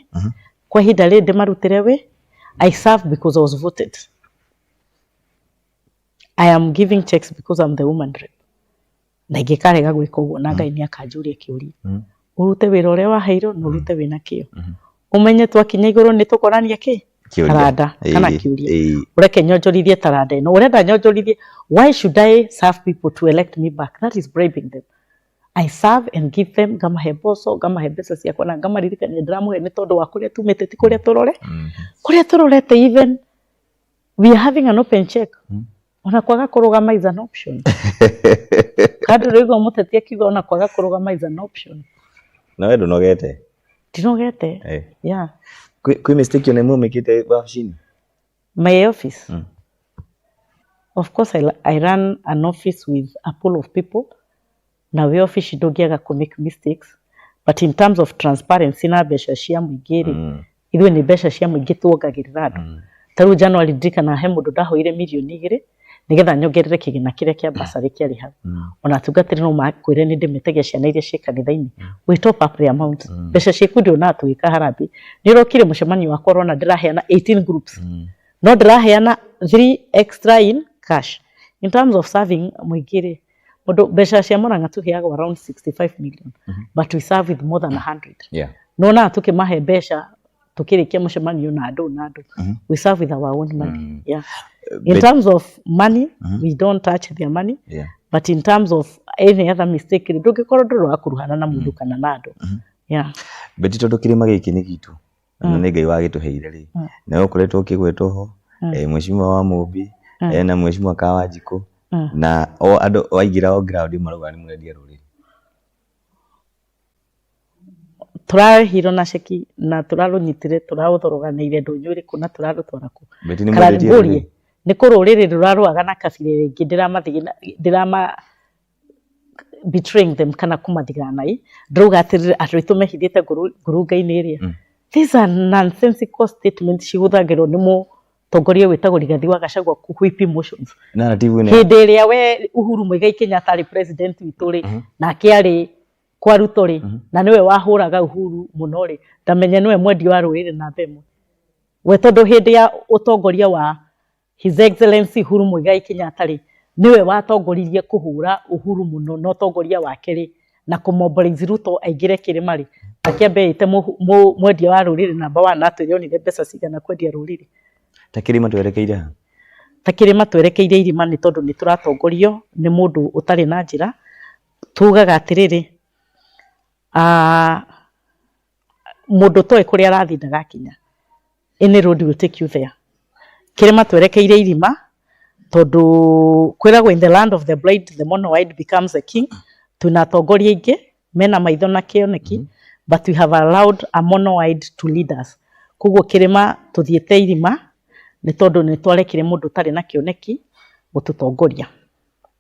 Kwa ihinda rĩrĩ ndĩmarutĩre wĩ, I serve because I was voted. I am giving checks because I'm the woman rep. Na ingĩkarega gwĩka ũguo, na Ngai nĩ akanjũria kĩũria. Ũrute wĩra ũrĩa waheirwo na ũrute wĩna kĩo, ũmenye twakinya igũrũ nĩ tũkorania kĩ? Kĩũria. Taranda kana kĩũria. Ũreke nyonjorithie taranda ĩno, ũrenda nyonjorithie. Why should I serve people to elect me back? That is bribing them. I serve and give them, ngamahe mboco, ngamahe mbeca ciakwa, na ngamaririkania ndĩramũhe nĩ tondũ wa kũrĩa tumĩte, ti kũrĩa tũrore, kũrĩa tũrorete. Even we are having an open check. Ona kwaga kũrũgama is an option. Kandũ rĩigua mũteti akiuga ona kwaga kũrũgama is an option. Na we ndũnogete? Ndinogete. Yeah. Kwĩ mistake ona ĩmwe ũmĩkĩte wabici-inĩ? My office? Of course, I run an office with a pool of people. Na wĩ office ndũngĩaga kũ make mistakes, but in terms of transparency na mbeca cia mũingĩ rĩ, ithuĩ nĩ mbeca cia mũingĩ tuongagĩrĩra andũ. Ta rĩu January, ndirikana he mũndũ ndahoire 2 mirioni nĩgetha nyongerere kĩgĩna kĩrĩa kĩa bursary kĩarĩ hau. Ona atungatĩri no makwĩre nĩ ndĩmĩtegia ciana iria ciĩ kanitha-inĩ. We top up the amount. Mbeca ciĩ ndionaga tũgĩka harambee. Nĩ ũrokire mũcemanio wakwa, ũrona ndĩraheana 18 groups, no ndĩraheana 3 extra in cash. In terms of serving mũingĩ rĩ, mũndũ mbeca cia Murang'a tũheagwo around 65 million, but we serve with more than 100. Nona tũkĩmahe mbeca tukĩrĩkia mũcemanio na andũ na andũ, we serve with our own money. Yeah. In terms of money, we don't touch their money. But in terms of any other mistake, ndũngĩkorwo ndũrĩ wakuruhana na mũndũ kana na andũ. Yeah. Betty, tondũ kĩrĩma gĩkĩ nĩ gitũ na nĩ Ngai wagĩtũheire rĩ, na ũkoretwo ũkĩgwetwo ho, mheshimiwa wa Mũmbi, na mheshimiwa Kawanjikũ, na o andũ waingĩra o ground marauga nĩ mũrendia rũrĩrĩ. Tũrarĩhirwo na ceki na tũrarũnyitire, tũraũthoroganĩire ndũnyũ ĩrĩkũ na tũrarũtwara kũ? Betty, nĩ Kana mwendetie ngũrie, rũrĩrĩ? Nĩ kũ rũrĩrĩ rũrarũaga na kabira ĩrĩa ĩngĩ ndĩrama betraying them kana kũmathigana ĩ? Ndĩrauga atĩrĩrĩ, andũ aitũ mehithĩte ngurunga-inĩ ĩrĩa. These are nonsensical statements cihũthagĩrwo nĩ mũtongoria wĩtagwo Rigathi wa Gachagua kũ whip emotions. Narrative ĩno. Hĩndĩ ĩrĩa we Uhuru Muigai Kenyatta arĩ president witũ rĩ, nake arĩ kwa Ruto rĩ, na nĩwe wahũraga Uhuru mũno rĩ, ndamenye nĩwe mwendia wa rũrĩrĩ namba ĩmwe we, tondũ hĩndĩ ya ũtongoria wa His Excellency Uhuru Muigai Kenyatta rĩ, nĩwe watongoririe kũhũra Uhuru mũno na ũtongoria wake rĩ, na kũmobilize Ruto aingĩre kĩrĩma rĩ, akĩambe ĩte mwendia wa rũrĩrĩ namba one, na atwĩre onire mbeca cigana kwendia rũrĩrĩ. Ta kĩrĩma twerekeire ha? Ta kĩrĩma twerekeire irima, nĩ tondũ nĩ tũratongorio nĩ mũndũ ũtarĩ na njĩra. Tugaga atĩrĩrĩ, mũndũ ũtoĩ kũrĩa arathiĩ ndagakinya. Any road will take you there. Kĩrĩma twerekeire irima, tondũ kwĩragwo in the land of the blind the mono-eyed becomes a king. Twĩna atongoria aingĩ mena maitho na kĩoneki, but we have allowed a mono-eyed to lead us. Koguo kĩrĩma tũthiĩte irima, nĩ tondũ nĩ twarekire mũndũ ũtarĩ na kĩoneki gũtũtongoria.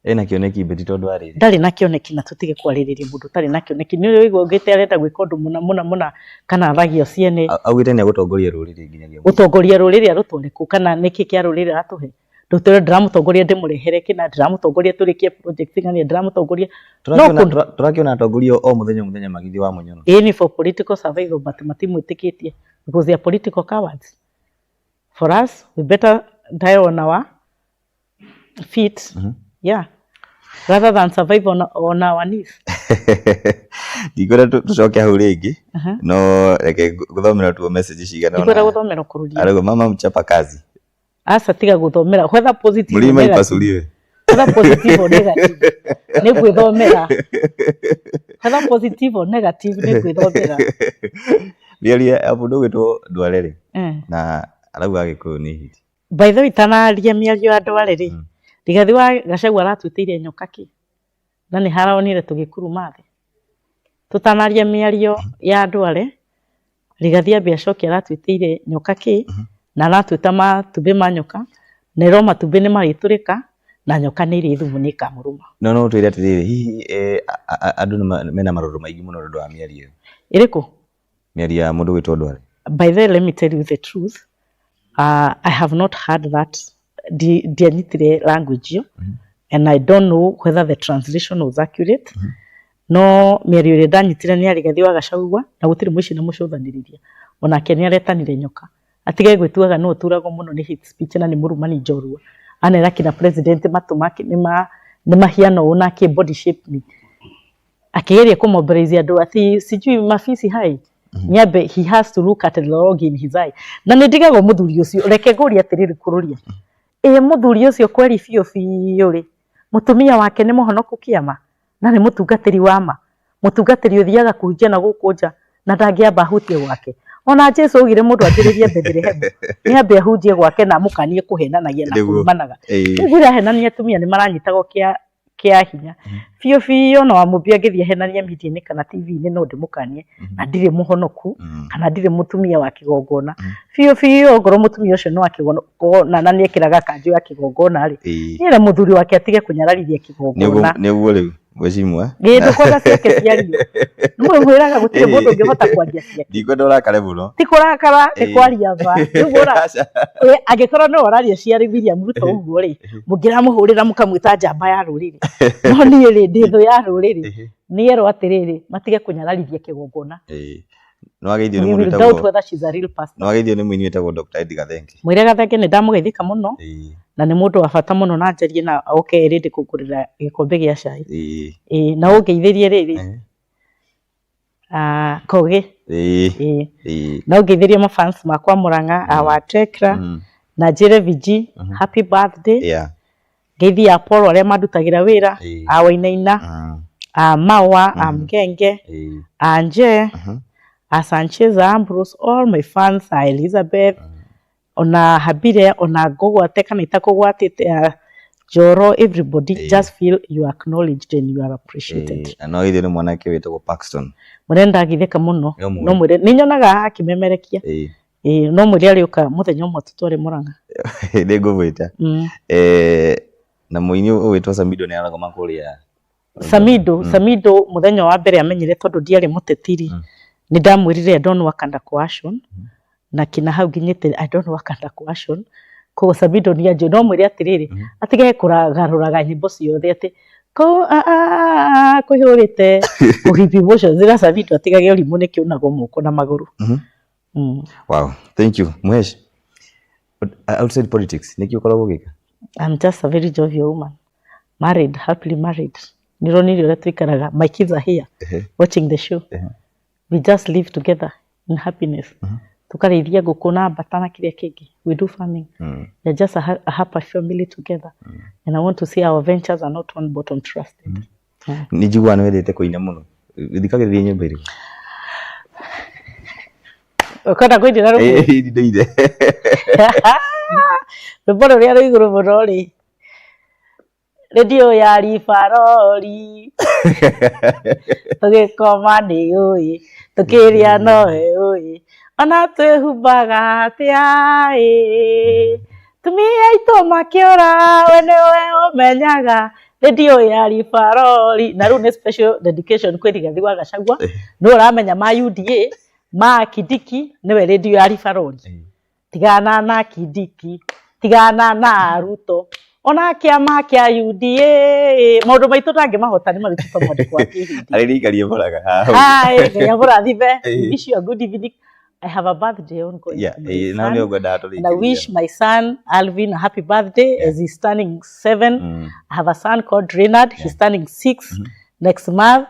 Ena kĩoneki, Betty, tondũ arĩ Ndarĩ na kĩoneki, na tũtige kwarĩrĩria mũndũ ũtarĩ na kĩoneki. Nĩ ũrĩ ũgĩte arenda gwĩka ũndũ mũna mũna mũna kana athagio ciene. Augĩte nĩ egũtongoria rũrĩrĩ nginyagia mũico. Gũtongoria rũrĩrĩ arũtware kũ, kana nĩkĩ kĩa rũrĩrĩ aratũhe? Rĩu ndĩramũtongoria ndĩmũrehere kĩna, ndĩramũtongoria tũrĩkie project ng'ania, ndĩramũtongoria no Tũrakĩona kũndũ tũrakĩona atongoria o mũthenya o mũthenya magĩthiĩ wa mũnyono. Ĩĩ, ni for political survival, but matimwĩtĩkĩtie because they are political cowards. For us, we better die on our feet, yeah, rather than survive on our knees. Ndikwenda tũcoke hau rĩngĩ, no reke ngũthomera tuo message cigana Ndikwenda ũna. gũthomera kũrũria. Arauga mama mchapa kazi. Aca, tiga gũthomera, whether positive or Mlima negative. ipasuliwe. Whether positive or negative, nĩ gwĩthomera. Whether positive or negative, nĩ gwĩthomera. Mĩario ya mũndũ ũgwĩtwo Ndwale rĩ, na arauga Gĩkũyũ nĩ hiti. By the way, itanaria mĩario ya Ndwale rĩ, Rigathi wa Gachagua aratwĩtĩire nyoka kĩ na nĩ haronire tũgĩkuruma thĩ. Tũtanaria mĩario ya Ndwale, Rigathi ambe acoke aratwĩtĩire nyoka kĩ na aratwĩta matumbĩ ma nyoka, na ĩro matumbĩ nĩ marĩtũrĩka na nyoka nĩ ĩrĩ thumu, nĩ ĩkamũrũma. No twĩre atĩrĩrĩ, hihi andũ mena marũrũ maingĩ mũno nĩ ũndũ wa mĩario ĩyo? Ĩrĩkũ? Mĩario ya mũndũ ũgwĩtwo Ndwale. By the way, let me tell you the truth. I have not heard that. Ndianyitire language ĩyo and I don't know whether the translation was accurate. No mĩario ĩrĩa ndanyitire nĩ ya Rigathi wa Gachagua, na gũtirĩ mũici na mũcũthanĩrĩria, onake nĩ aretanire nyoka. Atige gwĩtuaga nĩ ũturagwo mũno nĩ hate speech na nĩ mũrumani njorua. Anera kina president matũ make nĩ mahiana ũũ na akĩ body shape me, akĩgeria kũmobilize andũ ati sijui mafisi hai nyambe. He has to look at the log in his eye. Na nĩ ndigagwo mũthuri ũcio, reke ngũrie atĩrĩrĩ, kũrũria ĩ mũthuri ũcio kweri biũ biũ rĩ, mũtumia wake nĩ mũhonoku kĩama na nĩ mũtungatĩri wa ma, mũtungatĩri ũthiaga kũhunjia na gũkũ nja na ndangĩamba ahutie gwake. Ona Jesu augire mũndũ ambĩrĩrie Bethlehem, nĩ ambe ahunjie gwake na amũkanie kũhenanagia na kũrumanaga. Rĩu irahenania atumia nĩ maranyitagwo kĩa hinya biũ biũ. Na wamũmbi angĩthiĩ ahenanie media-inĩ kana TV-inĩ, no ndĩmũkanie na ndirĩ mũhonoku kana ndirĩ mũtumia wa kĩgongona biũ biũ. Ongorwo mũtumia ũcio nĩ wa kĩgongona na nĩ ekĩraga kanjũ ya kĩgongona rĩ, nĩere mũthuri wake atige kũnyararithia kĩgongona. Nĩguo rĩu mheshimiwa. Gĩndũ kwaga ciake ciario nĩmwĩraga gũtirĩ mũndũ ũngĩhota kwaria ciake. Ndikwenda ũrakare mũno. Ti kũrakara, nĩ kwaria ma. Rĩu angĩkorwo no ũraria ciarĩ William Ruto ũguo rĩ, mũngĩramũhũrĩra mũkamwĩta njamba ya rũrĩrĩ, no niĩ rĩ, ndĩ thũ ya rũrĩrĩ. Nĩerwo atĩrĩrĩ, matige kũnyararithia kĩgongona. Nĩwageithio nĩ We mũndũ will doubt wĩtagwo whether she's a real pastor. Nĩwageithio nĩ mũini wĩtagwo Dr. Eddie Gathenge. Mwĩre Gathenge nĩ ndamũgeithĩka mũno na nĩ mũndũ wa bata mũno, na njarie na oke ĩrĩ ndĩkũngũrĩra gĩkombe gĩa cai. Ĩĩ, na ũngeithĩrie rĩrĩ Kogi. Ĩĩ, na ũngeithĩrie mafans makwa Murang'a, awa Tekra, na njĩre VG happy birthday. Ngeithi ya Paul arĩa mandutagĩra wĩra, a Wainaina, a Mawa, a Mgenge, a Nje, a Sanchez, a Ambrose, all my fans, a Elizabeth, ona Habire, ona ngũgwate kana itakũgwatĩte, a Joro, everybody, just feel you are acknowledged and you are appreciated. Na no nĩ mwanake wĩtagwo Paxton. Mũrĩa ndagithĩka mũno. No mwĩre. No mwĩre nĩ nyonaga akĩmemerekia. Ĩĩ, no mwĩre arĩũka mũthenya ũmwe tũtware Murang'a. Nĩ ngũmwĩta. Na mũini ũgwĩtwo Samido nĩ aragoma kũrĩa. Samido, Samido mũthenya wa mbere amenyire tondũ ndiarĩ mũtetiri, nĩ ndamwĩrire I don't work under coercion, na kina hau nginyĩte I don't work under coercion. Koguo Samido nĩ anjũĩ. No mwĩre atĩrĩrĩ, atige kũgarũraga nyĩmbo ciothe atĩ kũihũrĩte kũhipi ũcio zira. Samido atigage ũrimũ, nĩ kĩũnagwo moko na magũrũ. Wow, thank you. Mhesh, outside politics, nĩkĩ ũkoragwo ũgĩka? I'm just a very jovial woman, married, happily married. Nĩũronire ũrĩa tũikaraga. My kids are here watching the show. We just live together in happiness. Tukarĩithia ngũkũ na mbata na kĩrĩa kĩngĩ. We do farming. We are just a happy family together, and I want to see our ventures are not one bottom trusted. Nĩ njiguaga nĩ wendete kũina mũno. Ũthikagĩrĩria nyĩmbo irĩkũ? Ũkwenda kũinĩra rũmwe? Ĩĩ, ndĩire. Rwĩmbo rũrĩa rwĩ igũrũ mũno rĩ, redio ya ribarori, tũgĩkoma nĩ ũĩ, tũkĩrĩa nowe ũĩ, ona twĩhumbaga atĩa ĩ, tumia aitũ makĩũra, we nĩwe ũmenyaga, redio ya ribarori. Na rĩu nĩ special dedication kwĩ Rigathi wa Gachagua, nĩwe ũramenya ma UDA ma Kindiki, nĩwe redio ya ribarori. Tigana na Kindiki. Tigana na Ruto ona kĩama kĩa UDA, maũndũ maitũ ndangĩmahota, nĩ marutĩtwo mwandĩko wa Kĩhindi. Arĩrikarie Mũrang'a haha. Hi, Ngai amũrathime. Wish you a good evening. I have a birthday ongoing for my Na son. nĩ ngwendaga And I wish my son Alvin a happy birthday as he's turning 7. I have a son called Renard. He's turning 6 next month.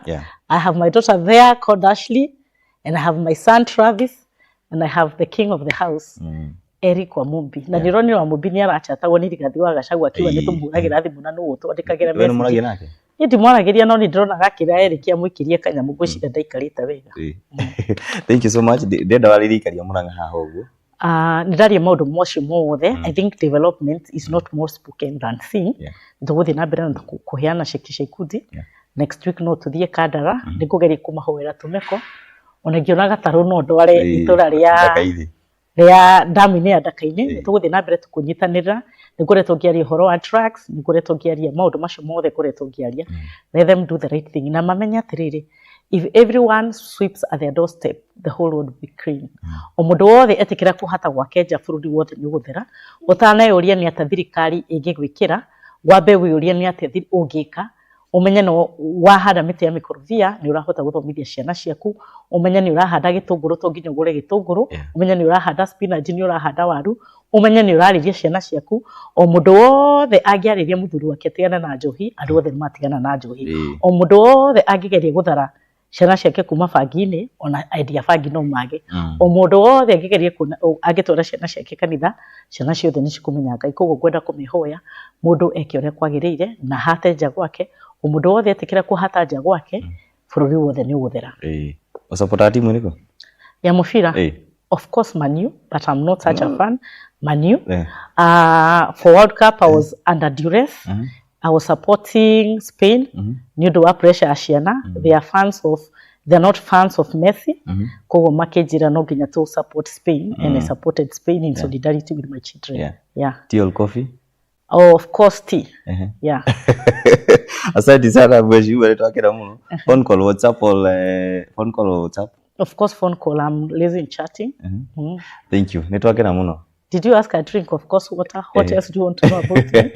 I have my daughter there called Ashley, and I have my son Travis, and I have the king of the house, Eric Wamumbi. Na nĩronire Wamumbi nĩ arachatagwo nĩ Rigathĩ wa Gachagua akiuga nĩ tũmũhũragĩra thimũ na nũ ũtwandĩkagĩra We nĩ message. mũragia nake? Niĩ ndimwaragĩria, no nĩ ndĩrona gakĩra Eric amũikĩrie kanyamũ, ngwĩciria ndaikarĩte wega. Thank you so much. Ndĩrenda warĩrikaria Mũrang'a haha ũguo. Nĩ ndaria maũndũ macio mothe. I think development is not more spoken than seen. Tũgũthiĩ na mbere na kũheana ceki cia ikundi. Next week no tũthiĩ Kandara, nĩ ngũgeria kũmahoera tũmeko, ona ingĩona gatarũ no ndware itũra rĩa Ndaka-inĩ. Rĩa ndamu-inĩ ya Ndaka-inĩ. Nĩ tũgũthiĩ na mbere tũkũnyitanĩra. Nĩ ngoretwo ngĩaria ũhoro wa drugs, nĩ ngoretwo ngĩaria maũndũ macio mothe ngoretwo ngĩaria. Let them do the right thing na mamenye atĩrĩrĩ, if everyone sweeps at their doorstep, the whole world will be clean. O mũndũ wothe etĩkĩra kũhata gwake nja, bũrũri wothe nĩ ũgũthera. Ũtaneyũria nĩ atĩa thirikari ĩngĩgwĩkĩra, wambe wĩyũrie nĩ atĩa ũngĩka. Ũmenye no wahanda mĩtĩ ya mĩkorobia nĩ ũrahota gũthomithia ciana ciaku, ũmenye nĩ ũrahanda gĩtũngũrũ to nginya ũgũre gĩtũngũrũ, ũmenye nĩ ũrahanda spinach, nĩ ũrahanda waru, ũmenye nĩ ũrarĩria ciana ciaku. O mũndũ wothe angĩarĩria mũthuri wake atigane na njohi, andũ othe nĩ matigana na njohi. O mũndũ wothe angĩgeria gũthara ciana ciake kuma bangi-inĩ, ona endia bangi no mage. O mũndũ wothe angĩgeria kuona angĩtwara ciana ciake kanitha, ciana ciothe nĩ cikũmenya Ngai. Koguo ngwenda kũmĩhoya mũndũ eke ũrĩa kwagĩrĩire na hate nja gwake. O mũndũ wothe etĩkĩra kũhata nja gwake, bũrũri wothe nĩ ũgũthera. Ũcapotaga timu ĩrĩkũ? Ya mũbira? Of course Manu, but I'm not such a fan. Manu. For World Cup I was under duress. I was supporting Spain nĩ ũndũ wa pressure ya ciana. They are not fans of Messi. Koguo makĩnjĩra no nginya to support Spain, and I supported Spain in solidarity with my children. Yeah. Tea or coffee? Oh, of course tea. Yeah. Asante sana, mheshimiwa, nĩtwakena mũno. Phone call, WhatsApp or phone call or WhatsApp? Of course phone call. I'm lazy in chatting. Thank you. Nĩtwakena mũno. Did you ask a drink? Of course, water. What else do you want to know about me?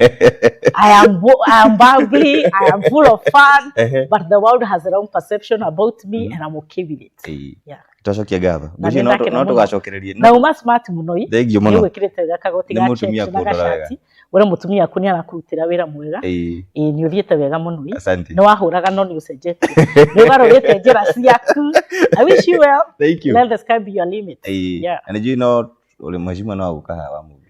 I am bubbly. I am full of fun. But the world has the wrong perception about me, and I'm okay with it. Yeah. Twacokia ngatho. Na Ngwĩciria nĩ ndakena no mũno. tũgacokererie. Na uma smart mũno i. Thank you mũno. Nĩ gwĩkĩrĩte wega kagoti Nĩ ga mũtumia check na kũndora wega. gacati. Wĩra mũtumia aku nĩ arakũrutĩra wĩra mwega. Ĩĩ, nĩ ũthiĩte wega mũno i. Asante. Nĩ wahũraga no nĩ ũcenjetie. Nĩ ũgarũrĩte njĩra ciaku. I wish you well. Thank you. Let the sky be your limit. Yeah. Na nĩnjũĩ no ũrĩ mheshimiwa no agũka haha wa Mumbi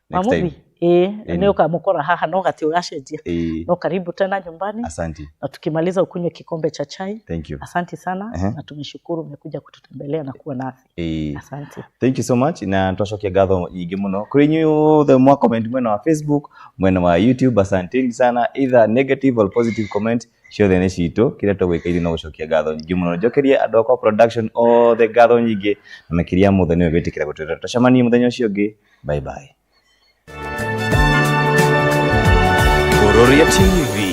next Wamumbi? time. Ĩĩ, Ĩĩ. nĩ ũkamũkora haha no gati ũgacenjia. No karibu tena nyumbani. Asante. Na tukimaliza ukunywe kikombe cha chai. Thank you. Asante sana na tumeshukuru umekuja kututembelea na kuwa nasi. Asante. Thank you so much, na twacokia ngatho nyingĩ mũno kũrĩ inyuĩ othe mwa comment mwena wa Facebook, mwena wa YouTube. Asanteni sana, either negative or positive comment ciothe nĩ citũ. Kĩrĩa tũgwĩka ithuĩ no gũcokia ngatho nyingĩ mũno. Njokerie andũ akwa production othe ngatho nyingĩ, na makĩria mothe nĩwe wĩtĩkĩra gũtwĩra. Tũcemanie mũthenya ũcio ũngĩ. Bye bye. Kururia TV.